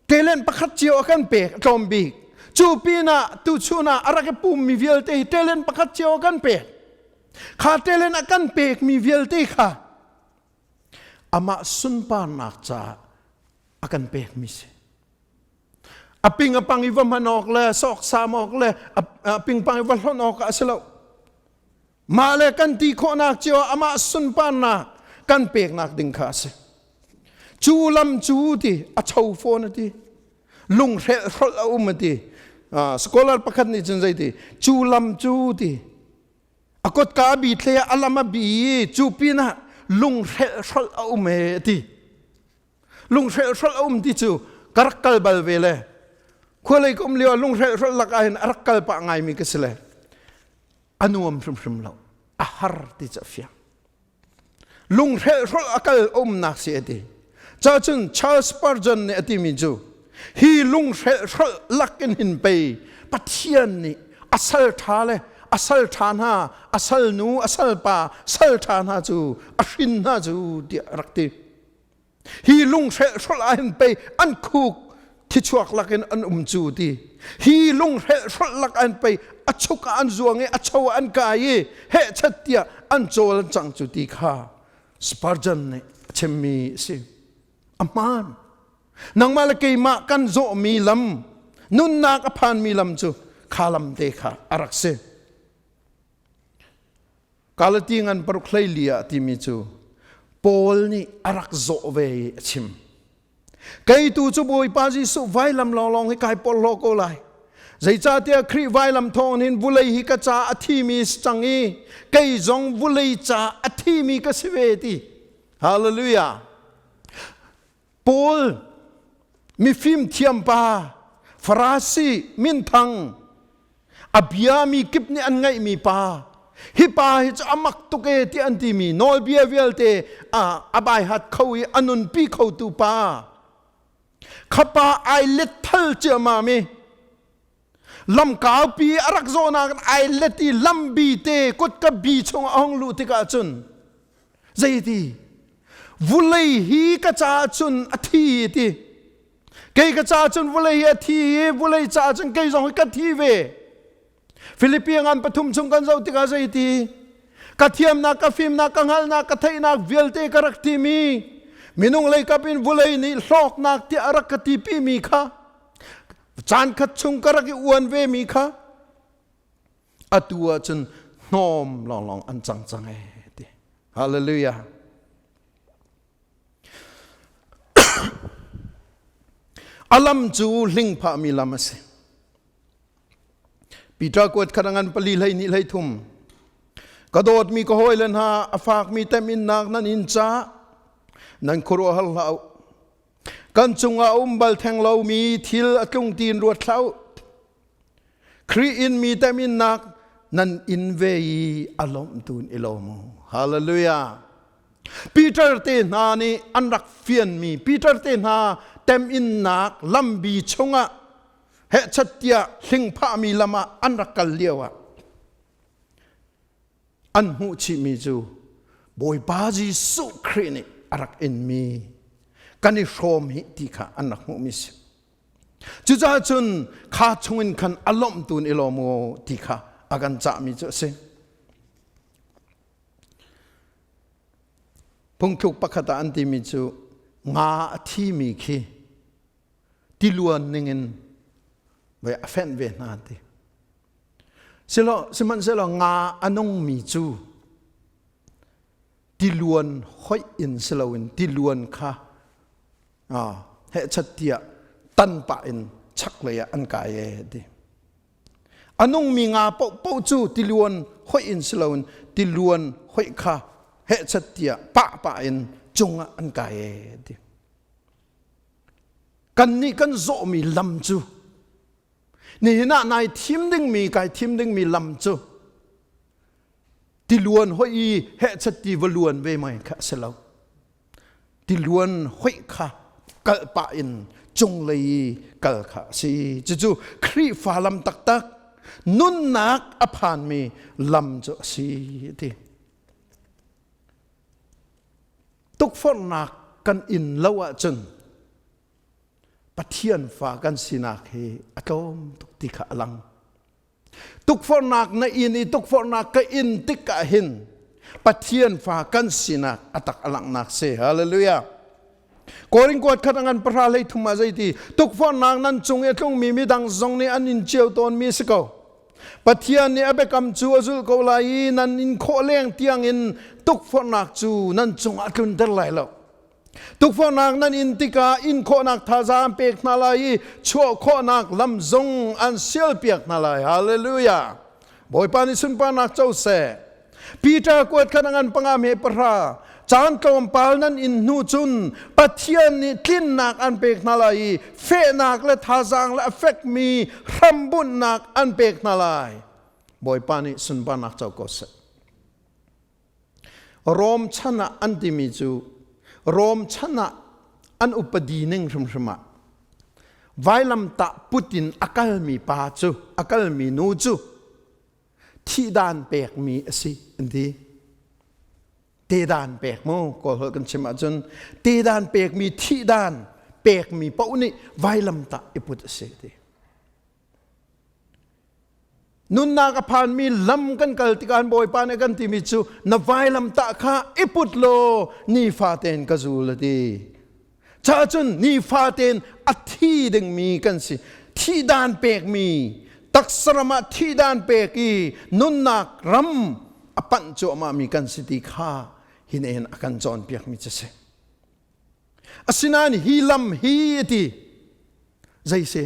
talent pakhat cio a kan pek a tlawm bik. Cu pinah tuchun ah a rak i pummi vialte hi talent pakhat cio a kan pek. Kha talent a kan pekmi vialte kha amah sunparnak caah a kan pekmi si. A ping a pang i va hman awk le sawksam awk le a pingpang i va hlonh awk ah a si lo. Mah le kan ti khawhnak cio ah amah sunparnak kan peknak ding kha a si. Cu lam cu ti a cho fawn a ti. Lunghrelh hrolh a um a ti. Scholar pakhat nih cun zei ti cu lam cu ti a kotka a bi thle a lam a bi i cu pinah lunghrelh hrolh a um e a ti. Lunghrelh hrolh a um ti cu ka rak kal bal ve le khualei ka um lio ah lunghrelh hrolh lak ah hin a rak kal pah ngaimi ka si le a nuam hrimhrim lo a har ti cu a fiang lunghrelh a kal umnak si a ti cacun Charles Spurgeon nih a timi cu hi lunghrelh hrolh lak in hin pei Pathian nih a sal ṭha le a sal ṭha hna a sal nu a sal pa sal ṭha hna cu a hrin hna cu tiah a rak ti Hi lunghrelhhrolh ah hin pei an khuk thichuak lakin an um cu ti. Hi lunghrelhhrolh lak an pei a chuk ah an zuang i a cho ah an kai i hehchat tiah an cawl an cang cu ti kha Spurgeon nih a chimmi a si. A hmaan. Nangmah le keimah kan zawhmi lam, nunnak a phanmi lam cu kha lam te kha a rak si. Galati ngan paruk hleili ah timi cu Paul nih a rak zawh ve i a chim. Kei tu cu Bawipa Jesuh vailam lawnglawng hi kai porhlaw ko lai. Zeicahtiah Khrih vailam thawng hin vulei hi ka ca a thimi si cang i kei zong vulei ca a thimi ka si ve ti. Hallelujah. Paul mifim thiam pa Farasi minthang a bia mi kip nih an ngaihmi pa hi pa hi cu a mak tuk e ti an timi nawlbia vialte a baihat kho i a nunpi khotu pa kha pa ai let thal ciammam i lamkaupi a rak zawhnak ai let i lambi te kutka bi chung a hung luh tikah cun zeiti vulei hi ka caah cun a thi ti Kei ka caah cun vawlei hi a thi i vawlei caah cun kei zong hi ka thi ve. Filipi ngan pathum chung kan zoh tikah zeiti ka thiamnak, ka fimnak, ka hngalhnak, ka theihnak vialte ka rak timi minung lei kap in vawlei nih hlawknak tiah a rak ka tipi mi kha caan khat chung ka rak i uan ve mi kha atu ah cun hnawm lawnglawng an cang cang e ti hallelujah A lam cu hlingphahmi lam a si. Peter kuat khat a ngan pali hlei nih hlei thum. Ka dawtmi ka hawile hna a fakmi teminnak nan in ca nan khuaruahhar hlah u. Kan cungah a um bal theng lomi thil a tlung tiin ruat hlah u. Khrih in mi teminnak nan in ve i a lawmh i lawm u. Hallelujah. Peter te hna nih an rak fianmi Peter te hna teminnak lambi chungah hehchat tiah hlingphahmi lam ah an rak kal lio ah an hmuh chihmi cu Bawipa Jesuh Khrih nih a rak inmi kan i hrawm hi ti kha an rak hmuhmi si. Cucaah cun kha chungin khan a lawmh tu in i lawm u ti kha a kan cahmi cu a si. Phungthluk pakhat ah an timi cu nga a thimi khi tiluan ningin voi a fenh ve hna ti. Silo sihmanhsehlaw nga a nungmi cu tiluan hoih in siloin tiluan kha hehchat tiah tan pah in chaklei ah an kai e ti. A nungmi nga paohpaoh cu tiluan hoih in siloin tiluan hoih kha hehchat tiah pah pah in cungah an kai e ti. Kannih kan zawhmi lam cu. Nihin ah nai thim dingmi kai thim dingmi lam cu tiluan hoi i hehchat ti va luan ve mai kha a si lo. Tiluan hoi kha kal pah in cunglei i kal kha a si. Cucu Khrihfa lam taktak nunnak a phanmi lam cu a si ti. Tukforhnak kan in lo ahcun Pathian fa kan sinak hi a tlawm tuk ti kha a lang. Tukforhnak na in i tukforhnak ka in tik ah hin Pathian fa kan sinak a tak a langhnak si. Hallelujah. Korin kuat khat ngan pahra hlei thum ah zeiti tukforhnak nan cung i a tlungmi midang zong nih an in cio tawnmi si ko. Pathian nih a biakam cu a zulh ko lai i nan in khawh leng tiangin tukforhnak cu nan cungah a tlunter lai lo. Tukforhnak nan in tikah in khawhnak thazaang pek hna lai i chuah khawhnak lam zong an sialpiak hna lai. Hallelujah. Bawipa nih sunparnak co seh. Peter kuat khan a ngan panga me pahra caan tlawmpal nan in hnu cun Pathian nih tlinnak an pek hna lai i fehnak le thazaang le a fekmi hrambunhnak an pek hna lai. Bawipa nih sunparnak co ko seh. Rom chan ah an timi cu Rom chan ah an upadi ning hrimhrim ah vailamtah put in a kalmi pa cu a kalmi nu cu thihdan pekmi a si an ti. Tedan pek mu kawl holh kan chim ahcun tedan pekmi thihdan pekmi paoh nih vailamtah i put a si ti. Nunnak a phanmi lam kan kal tikah Bawipa nih kan timi cu na vailamtah kha i put law nifa tein ka zul a ti. Ca cun nifa tein a thi dingmi kan si. Thihdan pekmi taksa ram ah thihdan pek i nunnak ram a panh cuahmahmi kan si ti kha hi nih hin a kan cawnpiakmi cu si. Asinain hi lam hi a ti. Zei si?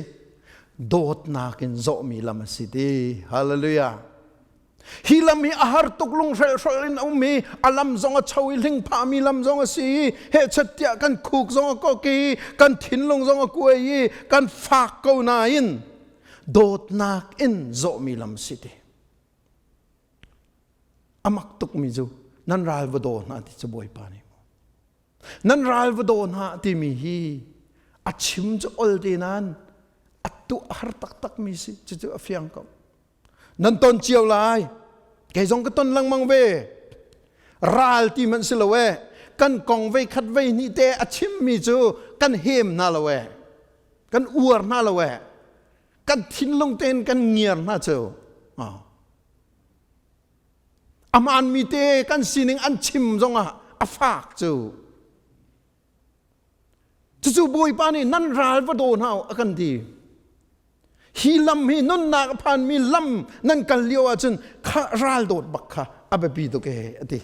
Dawtnak in zawhmi lam a si ti. Hallelujah. Hi lam hi a har tuk lunghrelhrolh in a um i a lam zong a cho i hling phahmi lam zong a si i hehchat tiah kan khuk zong a kok i kan thinlung zong a kuai i kan fak ko nain dawtnak in zawhmi lam a si ti. A mak tukmi cu nan ral va daw hna ti cu Bawipa nih Nan ral va daw hna timi hi a chim cu ol te nain a tuah har taktakmi si cucu a fiang ko. Nan ton cio lai. Kei zong ka ton lengmang ve. Ral ti hmanh si lo e. Kan kong vei khat vei hnih te a chimmi cu kan hem hna lo e. Kan uar hna lo e. Kan thinlung tein kan ngiar hna cu. Oh. A hmaanmi te kan sining an chim zongah a fak cu. Cucu Bawipa nih nan ral va daw hna u a kan ti. Hi lam hi nunnak a phanmi lam nan kal lio ahcun kha ral dawt bak kha a biapi tuk ee a ti.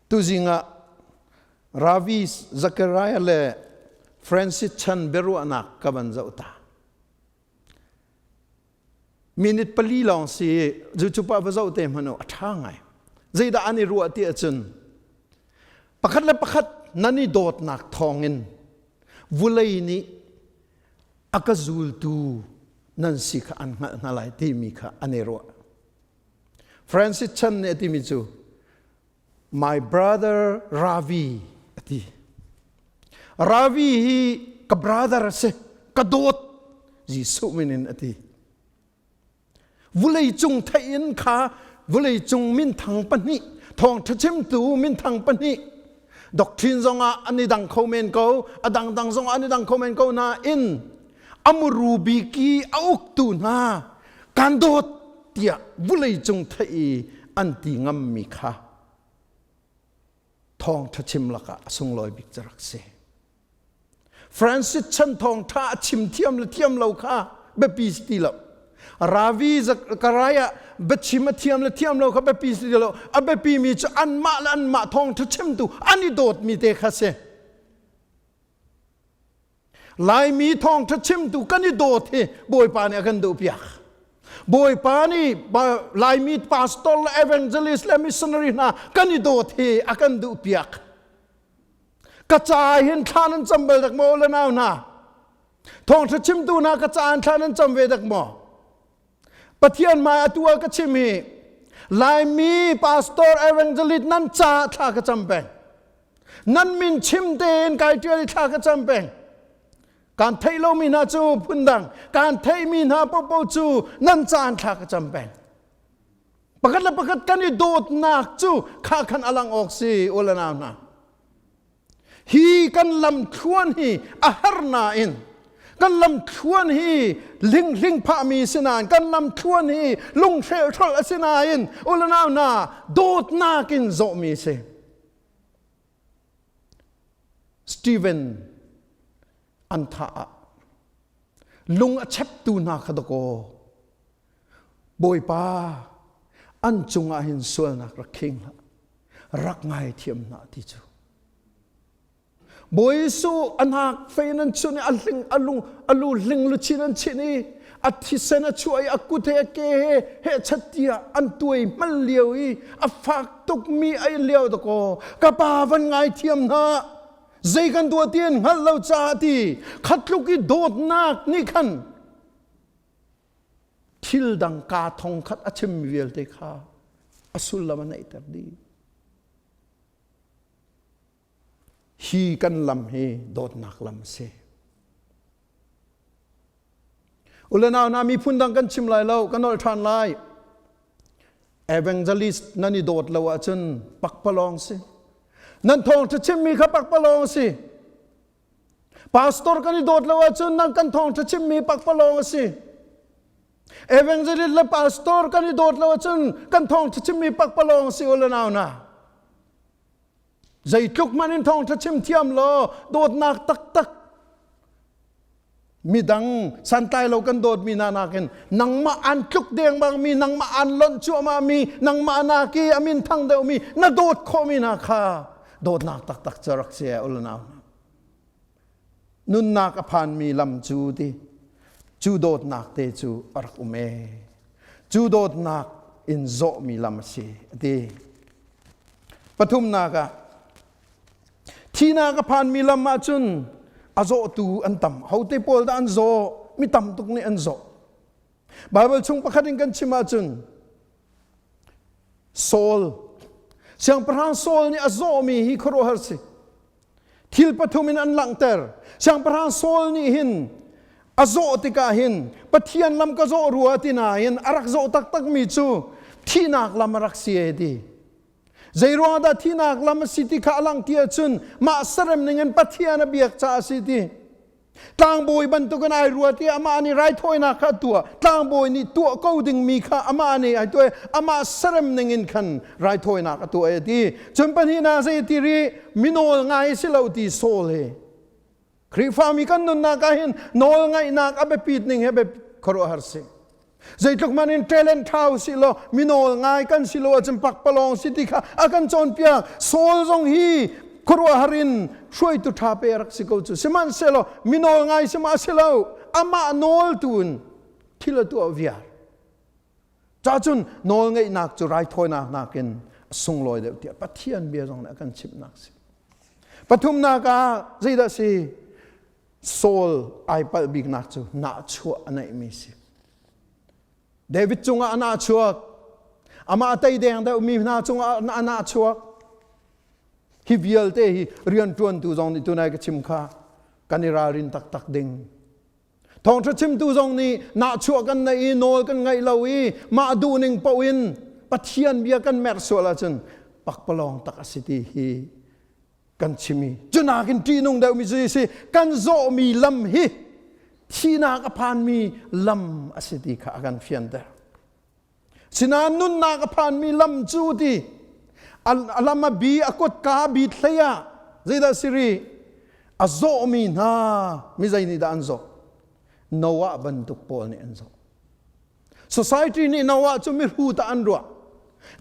Tuzing ah Ravi Zachariah le Francis Chan biaruahnak ka van zoh ta. Minute pali lawng si cucu pa va zoh te hmanh u a ṭha ngai. Zeidah an i ruah ti ahcun pakhat le pakhat nan i dawtnak thawngin vulei nih a ka zultu nan si kha an hngalh hna lai timi kha an i ruah. Francis Chan nih a timi cu my brother Ravi a ti. Ravi hi ka brother a si, ka dawt Jesuh min in a ti. Vulei cung theih in kha vulei cung minthang pahnih thawngṭha chimtu minthang pahnih doctrine zongah an i dang kho men ko a dangdang zongah an i dang kho men ko nain a muru bik i a uktu hna kan dawt tiah vulei cung theih i an ti ngammi kha thawngṭha chim lakah a sunglawi bik cu rak si. Francis chan thawngṭha a chim thiam le thiam lo kha biapi si ti lo. Ravi Zachariah biachim a thiam le thiam lo kha biapi si ti lo. A biapi mi cu anmah le anmah thawngṭha chimtu an i dawtmi te kha si. Laimi thawngṭha chimtu kan i dawt hi Bawipa nih a kan duhpiak. Bawipa nih Laimi pastor le evangelist le missionary hna kan i dawt hi a kan duhpiak. Ka ca hin thla nan cam bal dak maw le nau hna? Thawngṭha chimtu hna ka caan thla nan cam ve dak maw? Pathian hmai atu ah ka chim hi Laimi pastor evangelist nan ca thla ka cam peng. Nan min chim tein kai ṭial i thla ka cam peng. Kan theih lomi hna cu phundang, kan theihmi hna popo cu nan caan thla ka cam peng. Pakhat le pakhat kan i dawtnak cu kha khan a lang awk si u le nau hna. Hi kan lamthluan hi a har nain kan lamthluan hi linghling phahmi si nain kan lamthluan hi lunghrelhrolh a si nain u le nau hna dawtnak in zawhmi si. Stephen an thah ah lung a cheptu hna kha dakaw Bawipa an cungah hin sualnak rak khing hlah rak ngaithiam hna ti cu Bawi Jesuh a hnak fei nan chun i a hling a lung a lu hling luchin an chinh i a thisen a chuah i a kut he a ke he hehchat tiah an tuai hmal lio i a fak tukmi a in lio dakaw ka pa van ngaithiam hna zei kan tuah ti an hngalh lo caah ti khatluk i dawtnak nih khan thil dang kaa thong khat a chimmi vialte kha a sullam a neihter dih. Hi kan lam hi dawtnak lam a si. Ule nau hna miphun dang kan chim lai lo, kan nolh ṭhan lai. Evangelist nan i dawt lo ahcun pakpalawng si. Nan thawngṭha chimmi kha pakpalawng si. Pastor kan i dawt lo ahcun nan kan thawngṭha chimmi pakpalawng a si. Evangelist le pastor kan i dawt lo ahcun kan thawngṭha chimmi pakpalawng a si u le nau hna. Zeitluk hmanh in thawngṭha chim thiam law dawtnak taktak midang santlai lo kan dawtmi hna nakin nangmah an tluk dengmang mi nangmah an lonh cuahmah mi nangmah naki a min thang deuhmi na dawt khawhmi hna kha dawtnak taktak cu rak si u le nau hna. Nunnak a phanmi lam cu ti cu dawtnak te cu a rak um ee. Cu dawtnak in zawhmi lam a si a ti. Pathumnak ah thihnak a phanmi lam ahcun a zawhtu an tam. Hote pawl dah an zaw? Mi tam tuk nih an zawh. Baibal chung pakhat in kan chim ahcun Saul Siangpahrang Saul nih a zawhmi hi khuaruahhar si. Thil pathum in an langhter. Siangpahrang Saul nih hin a zawh tikah hin Pathian lam ka zawh rua ti nain a rak zawh taktakmi cu thihnak lam a rak si e ti. Zeiruang dah thihnak lam a si ti kha a langh ti ahcun mah sarem ning in Pathian a biak caah a si ti. Tlangbawi bantukin ai ruat i amah nih raithawinak kha a tuah. Tlangbawi nih tuah ko dingmi kha amah nih ai tuah i amah serem ning in khan raithawinak a tuah a ti. Cun pahnihnak zei ti rih mi nawl ngai si lo ti Saul hi. Khrihfami kan nunnak ah hin nawl ngaihnak a biapit ning he khuaruahhar si. Zeitluk man in talent ṭha usih law minawl ngai kan si lo ahcun pakpalawng si ti kha a kan cawnpiak. Saul zong hi khuaruahhar in hruaitu ṭha pe a rak si ko cu. Sihmanhsehlaw minawl ngai si ma si lo, amah nawl tu in thil a tuah viar. Cacun nawl ngeihnak cu raithawinak nakin a sunglawi deuh tiah Pathian bia zong nih a kan chimhnak si. Pathumnak ah zeidah si? Saul ai palh biknak cu nahchuah a neihmi si. David cungah a nahchuak. Amah a tei deng deuhmi hna cungah a nahchuak. Hi vialte hi rianṭuantu zong nih tunai ka chim kha kan i ralrin taktak ding. Thawngṭha chimtu zong nih nahchuah kan neih i nawl kan ngaih lo i mah duhning paoh in Pathian bia kan merh sual ahcun pakpalawng tak a si ti hi kan chim i cu nakin ṭihnung deuhmi cu si kan zawhmi lam hi thihnak a phanmi lam a si ti kha a kan fianter. Sinain nunnak a phanmi lam cu ti a lam a bi a kutka a bit hlei ah zeidah si rih a zawhmi hna mi zei nih dah an zawh Noah bantuk pawl nih an zawh Society nih Noah cu mihrut ah an ruah.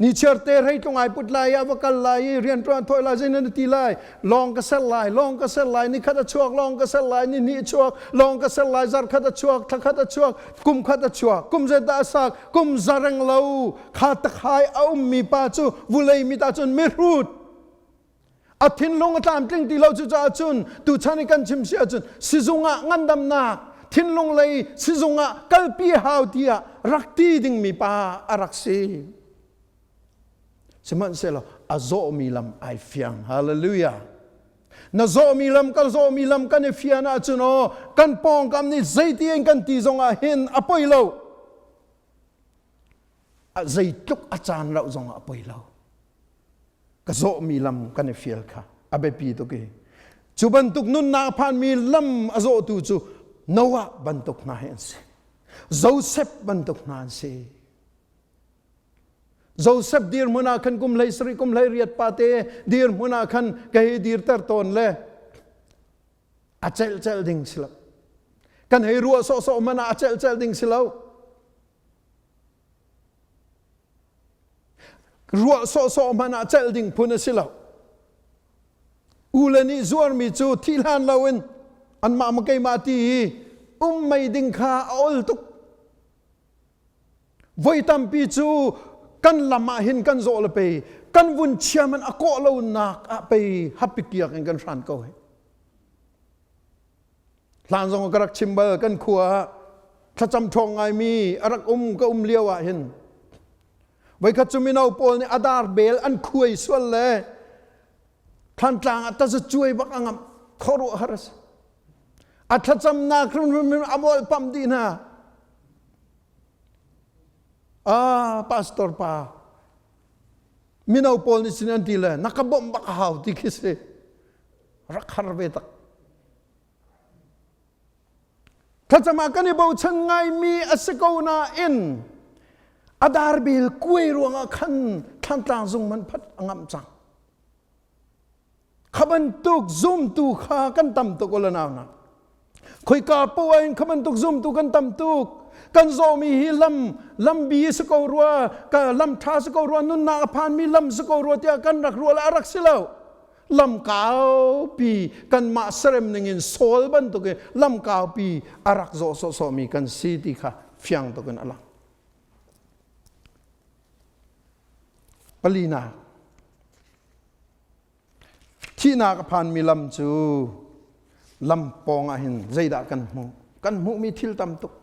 Nichiar te hreitlung ai put lai i va kal lai i rianṭuan thawih lai zeinan ti lai lawng ka ser lai lawng ka ser lai nikhat a chuak lawng ka ser lai ni hnih a chuak lawng ka ser lai zarh khat a chuak thla khat a chuak kum khat a chuak kum zet dah a sak kum zareng lo kha takhai a ummi pa cu vulei mit ahcun mihrut. A thinlung a tlamtling ti lo cucaah cun tuchan i kan chim si ahcun sizung ah ngandamnak thinlung lei sizung ah kalpi hau tiah rak ti dingmi pa a rak si. Sihmanhsehlaw a zawhmi lam ai fiang. Hallelujah. Na zawhmi lam ka zawhmi lam kan i fian ahcun aw kan pawngkam nih zeiti in kan ti zong ah hin a poi lo. Zeitluk a caan rauh zong ah a poi lo. Ka zawhmi lam kan i fial kha a biapi tuk i cu bantuk nunnak phanmi lam a zawhtu cu Noah bantuk hna hi an si. Joseph bantuk hna an si. Joseph dirhmun ah khan kum hlei sarih kum hlei riat pate dirhmun ah khan ka hei dirter tawn le a celh celh ding si lo. Kan hei ruah sawhsawh man ah a celh celh ding si lo. Ruah sawhsawh hmanh ah celh ding phun a si lo. U le nih zuarmi cu thih hlan loin anmah ma keimah ti i um mei ding kha a ol tuk. Voi tampi cu kan lam ah hin kan zawh le pei kan vun chia man a kawh lo nak ah pei hapikiak in kan hran ko hi. Hlan zong ka rak chim bal kan khua ah thlacam ṭhawng ngaimi a rak um ka um lio ah hin voikhat cu mino pawl nih adar bel an khuai sual le thlantlang ah taza cuai bak a ngamh khuaruahhar a si a thlacamnak hrimhrim a molh dih hna ah pastor pa mino pawl nih sin an ti le na ka bawmh bak a hau ti khi si rak har ve tak Thlacam ah kan i bochan ngaimi a si ko nain a darbel kuai ruangah khan thlantlang zung man phat a ngamh cang. Kha bantuk zumtu kha kan tam tuk ula nau na. Khoika poah in kha bantuk zumtu kan tam tuk. Kan zawmi hi lam lambi si ko rua, ka lam tha si ko rua, nunnak a phanmi lam si ko rua tiah kan rak ruah le a rak si lo. Lamkaupi kanmah serem ningin Saul bantukin lamkaupi a rak zawh sawhsawhmi kan si ti kha fiang tukin a lang. Palina thihnak a phanmi lam cu lam pawng ah hin zeidah kan hmuh? Kan hmuhmi thil tam tuk.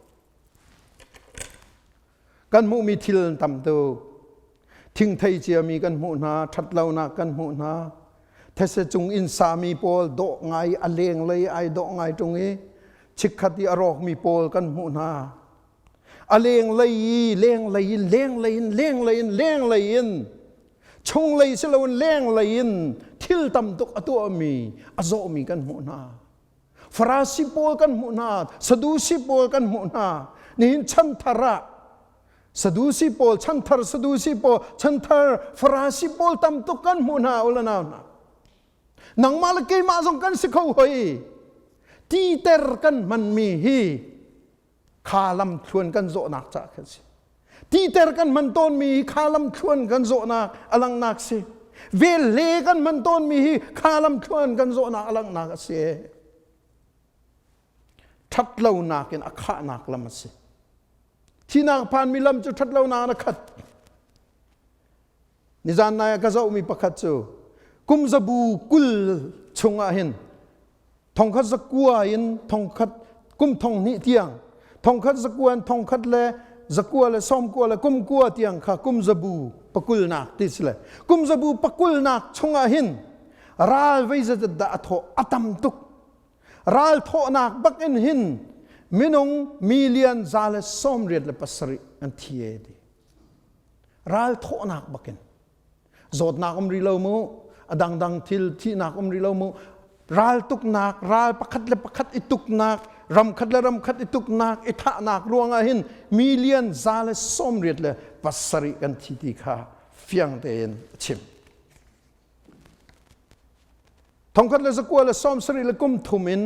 Kan hmuhmi thil tam tuk. Thingthei ciami kan hmuh hna, ṭhatlonak kan hmuh hna. These cung inn sami pawl dawh ngai a lenglei ai dawh ngai ṭung i chikkhat i a rawkmi pawl kan hmuh hna. A lenglei i lenglei in lenglei in lenglei in lenglei in chunglei si loin lenglei in thil tam tuk a tuahmi a zawhmi kan hmuh hna. Farasi pawl kan hmuh hna, Sadusi pawl kan hmuh hna. Nihin chanthar ah Sadusi pawl, chanthar Sadusi pawl, chanthar Farasi pawl tam tuk kan hmuh hna ula nau hna. Nangmah le keimah zong kan si kho hoi. Titer kan hmanmi hi kha lam thluan kan zawhnak ca khan si. Titer kan hman tawnmi hi kha lam thluan kan zawhnak a langhnak si. Velhle kan hman tawnmi hi kha lam thluan kan zawhnak a langhnak a si. Ṭhatlonak in a khahnak lam a si. Thinak phanmi lam cu ṭhatlonak in a khat. Nizan nai ah ka zohmi pakhat cu kum zabu 20 chungah hin thongkhat zakua in thongkhat kum thong hnih tiang thongkhat zakua in thongkhat le zakua le sawmkua le kum kua tiang kha kum zabu pakulnak ti si le kum zabu pakulnak chungah hin ral vei zat dah a thawh a tam tuk ral thawhnak bak in hin minung million 187 an thi e ti ral thawhnak bakin zawtnak um rih lo mu a dangdang thil thihnak um rih lo mu ral tuknak ral pakhat le pakhat i tuknak ram khat le ram khat i tuknak i thahnak ruangah hin million 187 kan thi ti kha fiang tein a chim 1973 in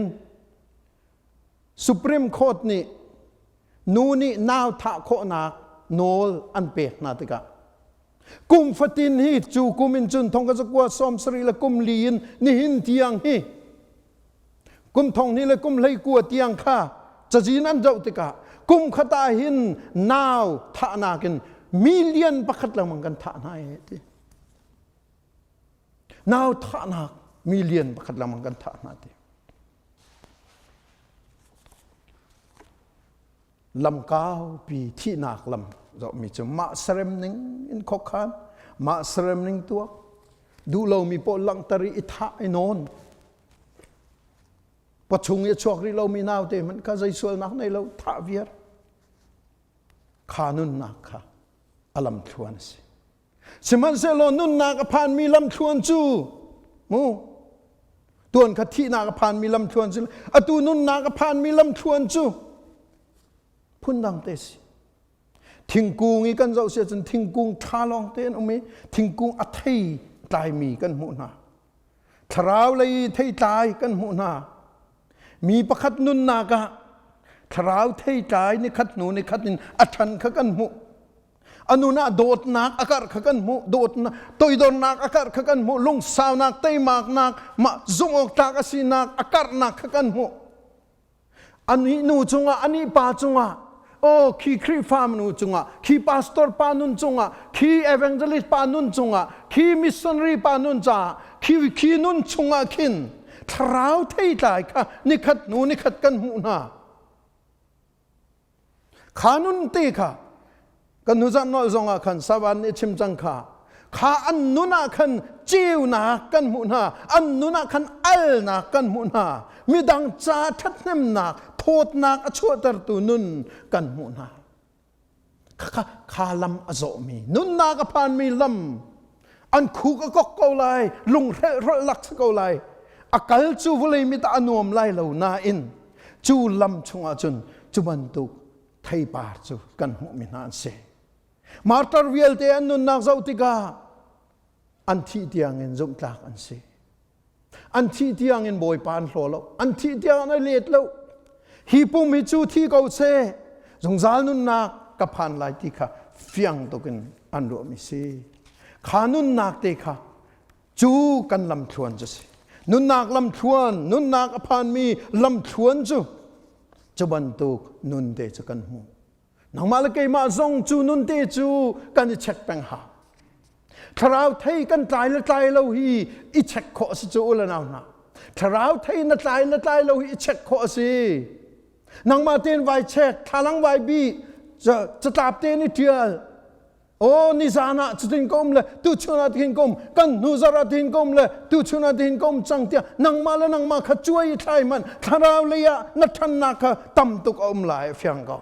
Supreme Court nih nu nih nau thah khawhnak nawl an pek hna tikah kum fatin hi cu kum in cun thong ka zakua sawm sarih le kum li in nihin tiang hi kum thong hnih le kum hlei kua tiang kha cazin an zoh tikah kum khat ah hin nau thahnak in million pakhat lengmang kan thah hna e ti nau thahnak. Million pakhat lengmang kan thah hna ti. Lam kaupi thihnak lam zohmi cu mah serem ning in khokhan, mah serem ning tuak, duh lomi pawl langhter i i thah i nawn. Pawchung i a chuak rih lomi naute hmanh kha zei sualnak nei lo thah viar. Kha nunnak kha a lamthluan a si. Sihmanhsehlaw nunnak a phanmi lamthluan cu mu tuan kha thihnak a phanmi lamthluan cu atu nunnak a phanmi lamthluan cu phundang te si. Thingkung i kan zoh si ahcun thingkung ṭha lawng te an um i thingkung a thei tlaimi kan hmuh hna. Thlarau lei theitlai kan hmuh hna. Mi pakhat nunnak ah thlarau theitlai nikhat hnu nikhat in a ṭhan kha kan hmuh. A nun ah dawtnak a karh kha kan hmuh. Dawtnak, toidornak a karh kha kan hmuh. Lungsaunak, teimaknak, mah zumh awk tlak a sinak a karhnak kha kan hmuh. Anih nu cungah, anih pa cungah, oh khi Khrihfa nu cungah, khi pastor pa nun cungah, khi evangelist pa nun cungah, khi missionary pa nun caah, khi khi nun chungah khin thlarau theitlai kha nikhat hnu nikhat kan hmuh hna. Kha nun te kha kan hnu nolh zongah khan savan nih chim cang kha kha an nun ah khan ceunak kan hmuh hna an nun ah khan alnak kan hmuh hna midang ca ṭhathnemnak thawtnak a chuahtertu nun kan hmuh hna kha kha lam a zawhmi nunnak a phanmi lam an khuk a kok ko lai lunghrelh hrolh lak si ko lai a kal cu vawlei mit ah a nuam lai lo nain cu lam chungah cun cu bantuk theipar cu kan hmuhmi hna an si. Martar vialte an nunnak zoh tikah an thih tiangin zumhtlak an si. An thih tiangin Bawipa an hlaw lo. An thih tiang an let lo. Hi pum hi cu thi ko seh, zungzal nunnak ka phan lai ti kha fiang tukin an ruahmi si. Kha nunnak te kha cu kan lamthluan cu si. Nunnak lamthluan, nunnak a phanmi lamthluan cu cu bantuk nun te cu kan hmu. Nangmah le keimah zong cu nun te cu kan i check peng hau. Thlarau thei kan tlai le tlai lo hi i check khawh a si cu u le nau hna. Thlarau thei na tlai le tlai lo hi i check khawh a si. Nangmah tein vai check, thlalang vai bi, catlap tein i ṭial, Aw nizan ah cutin ka um le tuchun ah tihin ka um kan hnu zarh ah tihin ka um le tuchun ah tihin ka um cang tiah nangmah le nangmah kha cuai i thlai hmanh thlarau lei ah na ṭhannak kha tam tuk a um lai a fiang ko.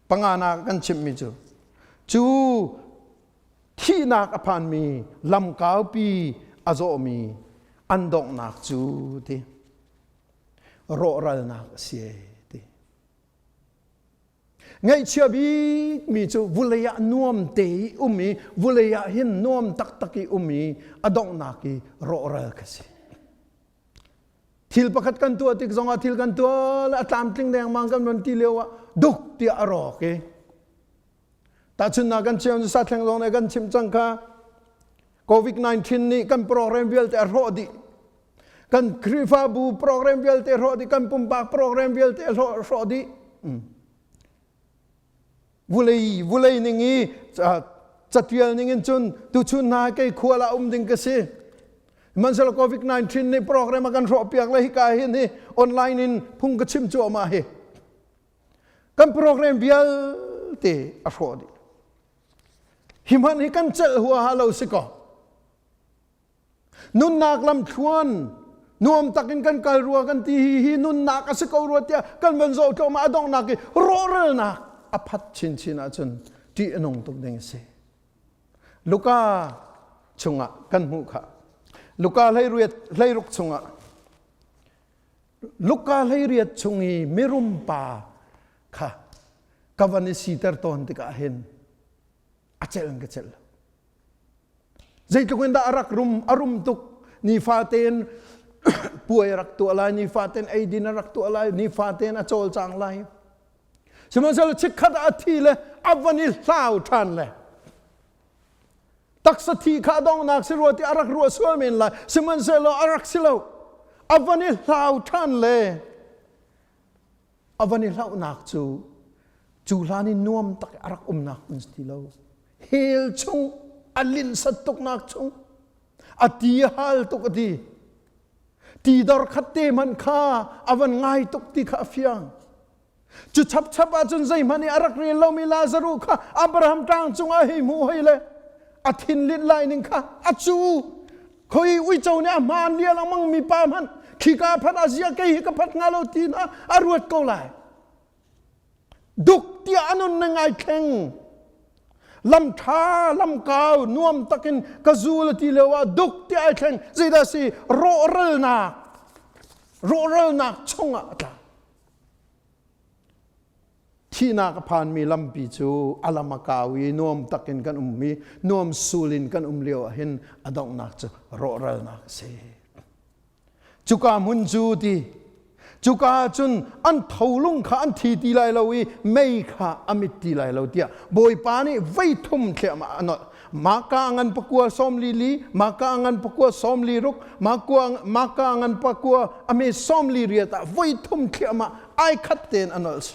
Panganak kan chimhmi cu cu thihnak a phanmi lamkaupi a zawhmi an donghnak cu ti rawhralnak a si ti. Ngaihchia bikmi cu vulei ah nuam te i um i vulei ah hin nuam taktak i um i a donghnak i rawhral kha si. Thil pakhat kan tuah tik zongah thil kan tuah le a tlamtling dengmang kan van ti lio ah duk tiah a rawk i tahchunhnak kan chim sa thleng zong nih kan chim cang kha COVID-19 nih kan program vialte a hrawh dih kan Khrihfabu program vialte hrawh dih kan pumpak program vialte hrawh dih vulei vulei ning i catial ning in cun tuchun hna kei khual ah um ding ka si Sihmanhsehlaw COVID-19 nih program a kan hrawh piak le hika hin hi online in phung ka chim cuahmah hi kan program vialte a hrawh dih hi hmanh hi kan celh huaha lo si kaw Nunnak lamthluan nuam takin kan kal rua kan ti hi hi nunnak a si ko rua tiah kan van zoh tlawmah a donghnak i rawhralnak a phat chinchin ahcun ṭih a nung tuk ding a si. Luka chungah kan hmuh kha. Luka hleiriat hleiruk chungah Luka hleiriat chung i mirum pa kha ka van i siter tawn tikah hin a celh in ka celh lo. Zeitluk in dah a rak rum, a rum tuk. Nifatein puai a rak tuah lai, nifatein eidin a rak tuah lai, nifatein a cawlcang lai. Sihmanhsehlaw chikkhat ah a thi le a van i hlau ṭhan le taksa thi kha a donghnak si rua ti a rak ruah sual men lai. Sihmanhsehlaw a rak si lo. A van i hlau ṭhan le a van i hlauhnak cu cu hlan i nuam tak a rak umnak hmun si ti lo hell chung a linhsat tuknak chung. A ti a hal tuk a ti. Ti dor khat te hmanh kha a van ngai tuk ti kha a fiang. Cu chapchap ahcun zeihmanh i a rak rel lomi Lazaruh kha Abraham ṭang cungah hei hmuh hoi le a thinlinh lai ning kha a cu. Khoi uico nih a hmaan lia lengmang mi pa hmanh khika phat ah ziah kei hi ka phat hnga lo ti hna a ruat ko lai. Duk tiah a nun na ngai thleng. Lam ṭha, lam kau, nuam takin ka zul a ti lio ah duk tiah ai thleng. Zeidah si rawhralnak, rawhralnak chungah a tla. Thihnak a phanmi lampi cu a lam a kau i nuam takin kan um i nuam sul in kan um lio ah hin a donghnak cu rawhralnak a si. Cuka hmun cu ti cuka cun an tholung kha an thi ti lai lo i mei kha a mit ti lai lo tiah Bawipa nih voi thum thliahmah a nolh. Maka ngan pakua sawm li li, maka ngan pakua 46, maka ngan pakua a me 48 ah voi thum thliahmah ai khat tein a nolh.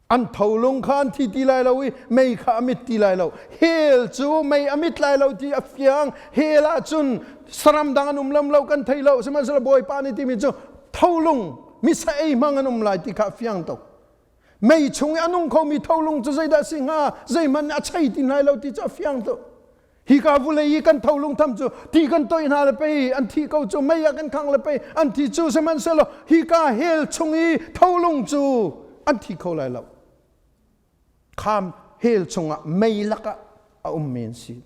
An tholung kha an thi ti lai lo i mei kha a mit ti lai lo. Hell cu mei a mit lai lo ti a fiang. Hell ah cun saram dang an um lam lo kan thei lo. Sihmanhsehlaw Bawipa nih timi cu tholung misa ei hmang an um lai ti kha a fiang tuk. Mei chung i a nung khomi tholung cu zeidah a si hnga? Zeihmanh a chei ti lai lo ti cu a fiang tuk. Hika vulei i kan tholung tham cu ti kan toih hna le pei an thi ko cu mei ah kan khang le pei an thi cu sihmanhsehlaw hika hell chung i tholung cu an thi kho lai lo. Kham hell chungah mei lakah a ummi an si.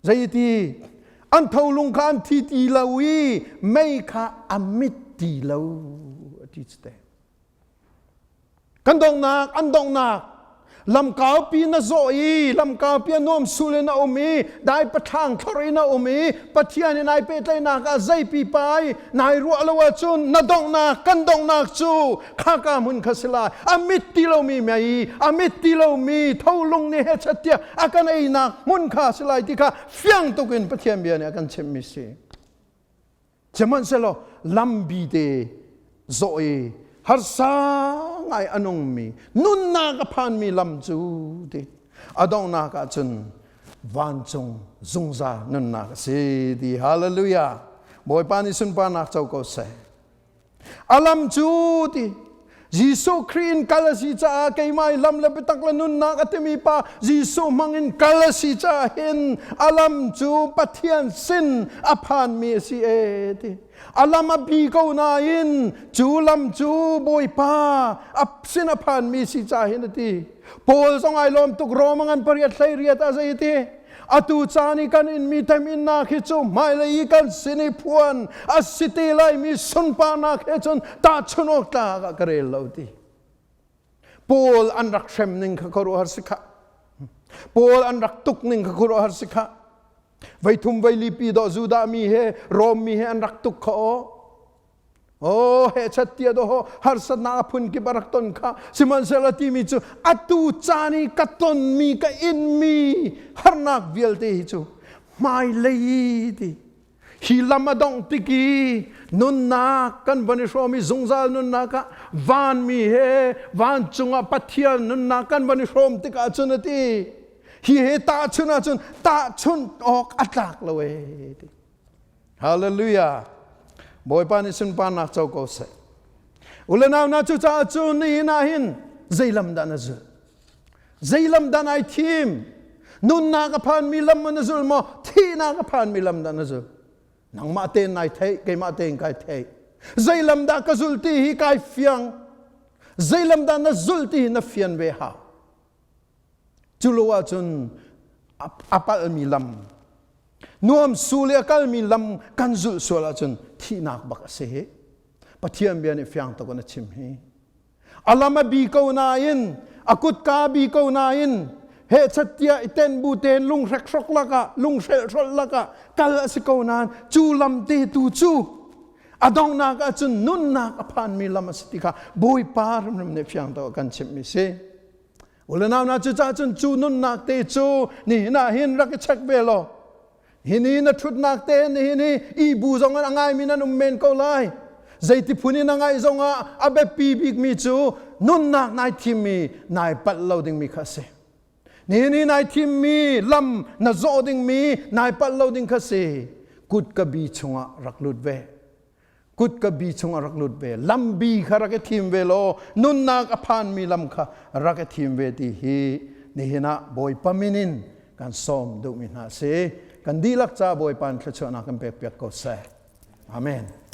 Zeiti an tholung kha an thi ti lo i mei kha a mit ti lo a ti cu te. Kan donghnak, an donghnak. Lamkaupi na zawh i lamkaupi a nuam sul in a um i dai pathlang thlor in a um i Pathian in ai pehtlaihnak ah zeipi pai nai ruah lo ahcun na donghnak kan donghnak cu khaka hmun kha si lai. A mit ti lomi mei, a mit ti lomi tholung nih hechat tiah a kan einak hmun kha si lai ti kha fiang tuk in Pathian bia nih a kan chimhmi si. Sihmanhsehlaw lambi te zawh i harsa ngai a nungmi nunnak a phanmi lam cu ti a donghnak ah cun vancung zungzal nunnak a si ti hallelujah. Bawipa nih sunparnak co ko seh. A lam cu ti Jesuh Khrih in kal a si caah keimah i lam le biatak le nunnak a timi pa Jesuh hmang in kal a si caah hin a lam cu Pathian sin a phanmi a si e ti. A lam a bi ko nain cu lam cu Bawipa a sin a phanmi si caah hin a ti. Paul zong ai lawm tuk Rome ngan pariat hlei riat a zei ti. Atu caan i kan inmi teminnak hi cu hmailei i kan sin i phuan a si te laimi sunparnak he cun tahchunh awk tlak ah ka rel lo ti. Paul an rak hrem ning kha khuaruahhar si khah. Paul an rak tuk ning kha khuaruahhar si khah. Veithum veili pi dawh Judah mi he Rom mi he an rak tuk kha aw. Oh, hechat tia do harsatnak a phun kip a rak ton kha sihmanhsehlaw timi cu atu caan i ka tonmi ka inmi harnak vialte hi cu hmailei ti hi lam a dongh tik i nunnak kan van i hrawm i zungzal nunnak ah vanmi he vancung ah Pathian nunnak kan van i hrawm tikah cun a ti hi he tahchun ahcun tahchun awk a tlak lo ee ti Hallelujah. Bawipa nih sunparnak co ko seh. Ule nau na cucaah cu nihin ah hin zei lam dah na zulh? Zei lam dah nai thim? Nunnak a phanmi lam na zul maw? Thihnak a phanmi lam dah na zul? Nangmah tein nai theih, keimah tein kai theih. Zei lam dah ka zul ti hi kai fiang. Zei lam dah na zul ti hi na fian ve hau. Cu lo ahcun a palhmi lam, nuam sul i a kalmi lam kan zulh sual ahcun thihnak bak a si hi. Pathian bia nih fiang tuk in a chim hi. A lam a bi ko nain, a kutka bi ko nain, hehchat tiah i ten bu ten lunghrek hrok lakah, lunghrelh lakah kal a si ko nain, cu lam te tu cu a donghnak ahcun nunnak a phanmi lam a si ti kha Bawipa hrimhrim nih fiang tuk a kan chimhmi si. Ulenau na cucaah cun cu nunnak te cu nihin ah hin rak i check ve law hi ni na ṭhutnak te nihin hi i bu zong in a ngaimi nan um men ko lai. Zeiti phun in a ngaih zongah a biapi bikmi cu nunnak nai thimmi nai palh lo dingmi kha a si. Nihin i nai thimmi lam na zawh dingmi nai palh lo ding kha si. Kut ka bi chungah rak lut ve. Kut ka bi chungah rak lut ve. Lam bi kha rak i thim ve law nunnak a phanmi lam kha rak i thim ve ti hi nihin ah Bawipa min in kan sawm duhmi hna si. Kan dihlak ca Bawipa in thluachuahnak kan pek piak ko seh. Amen.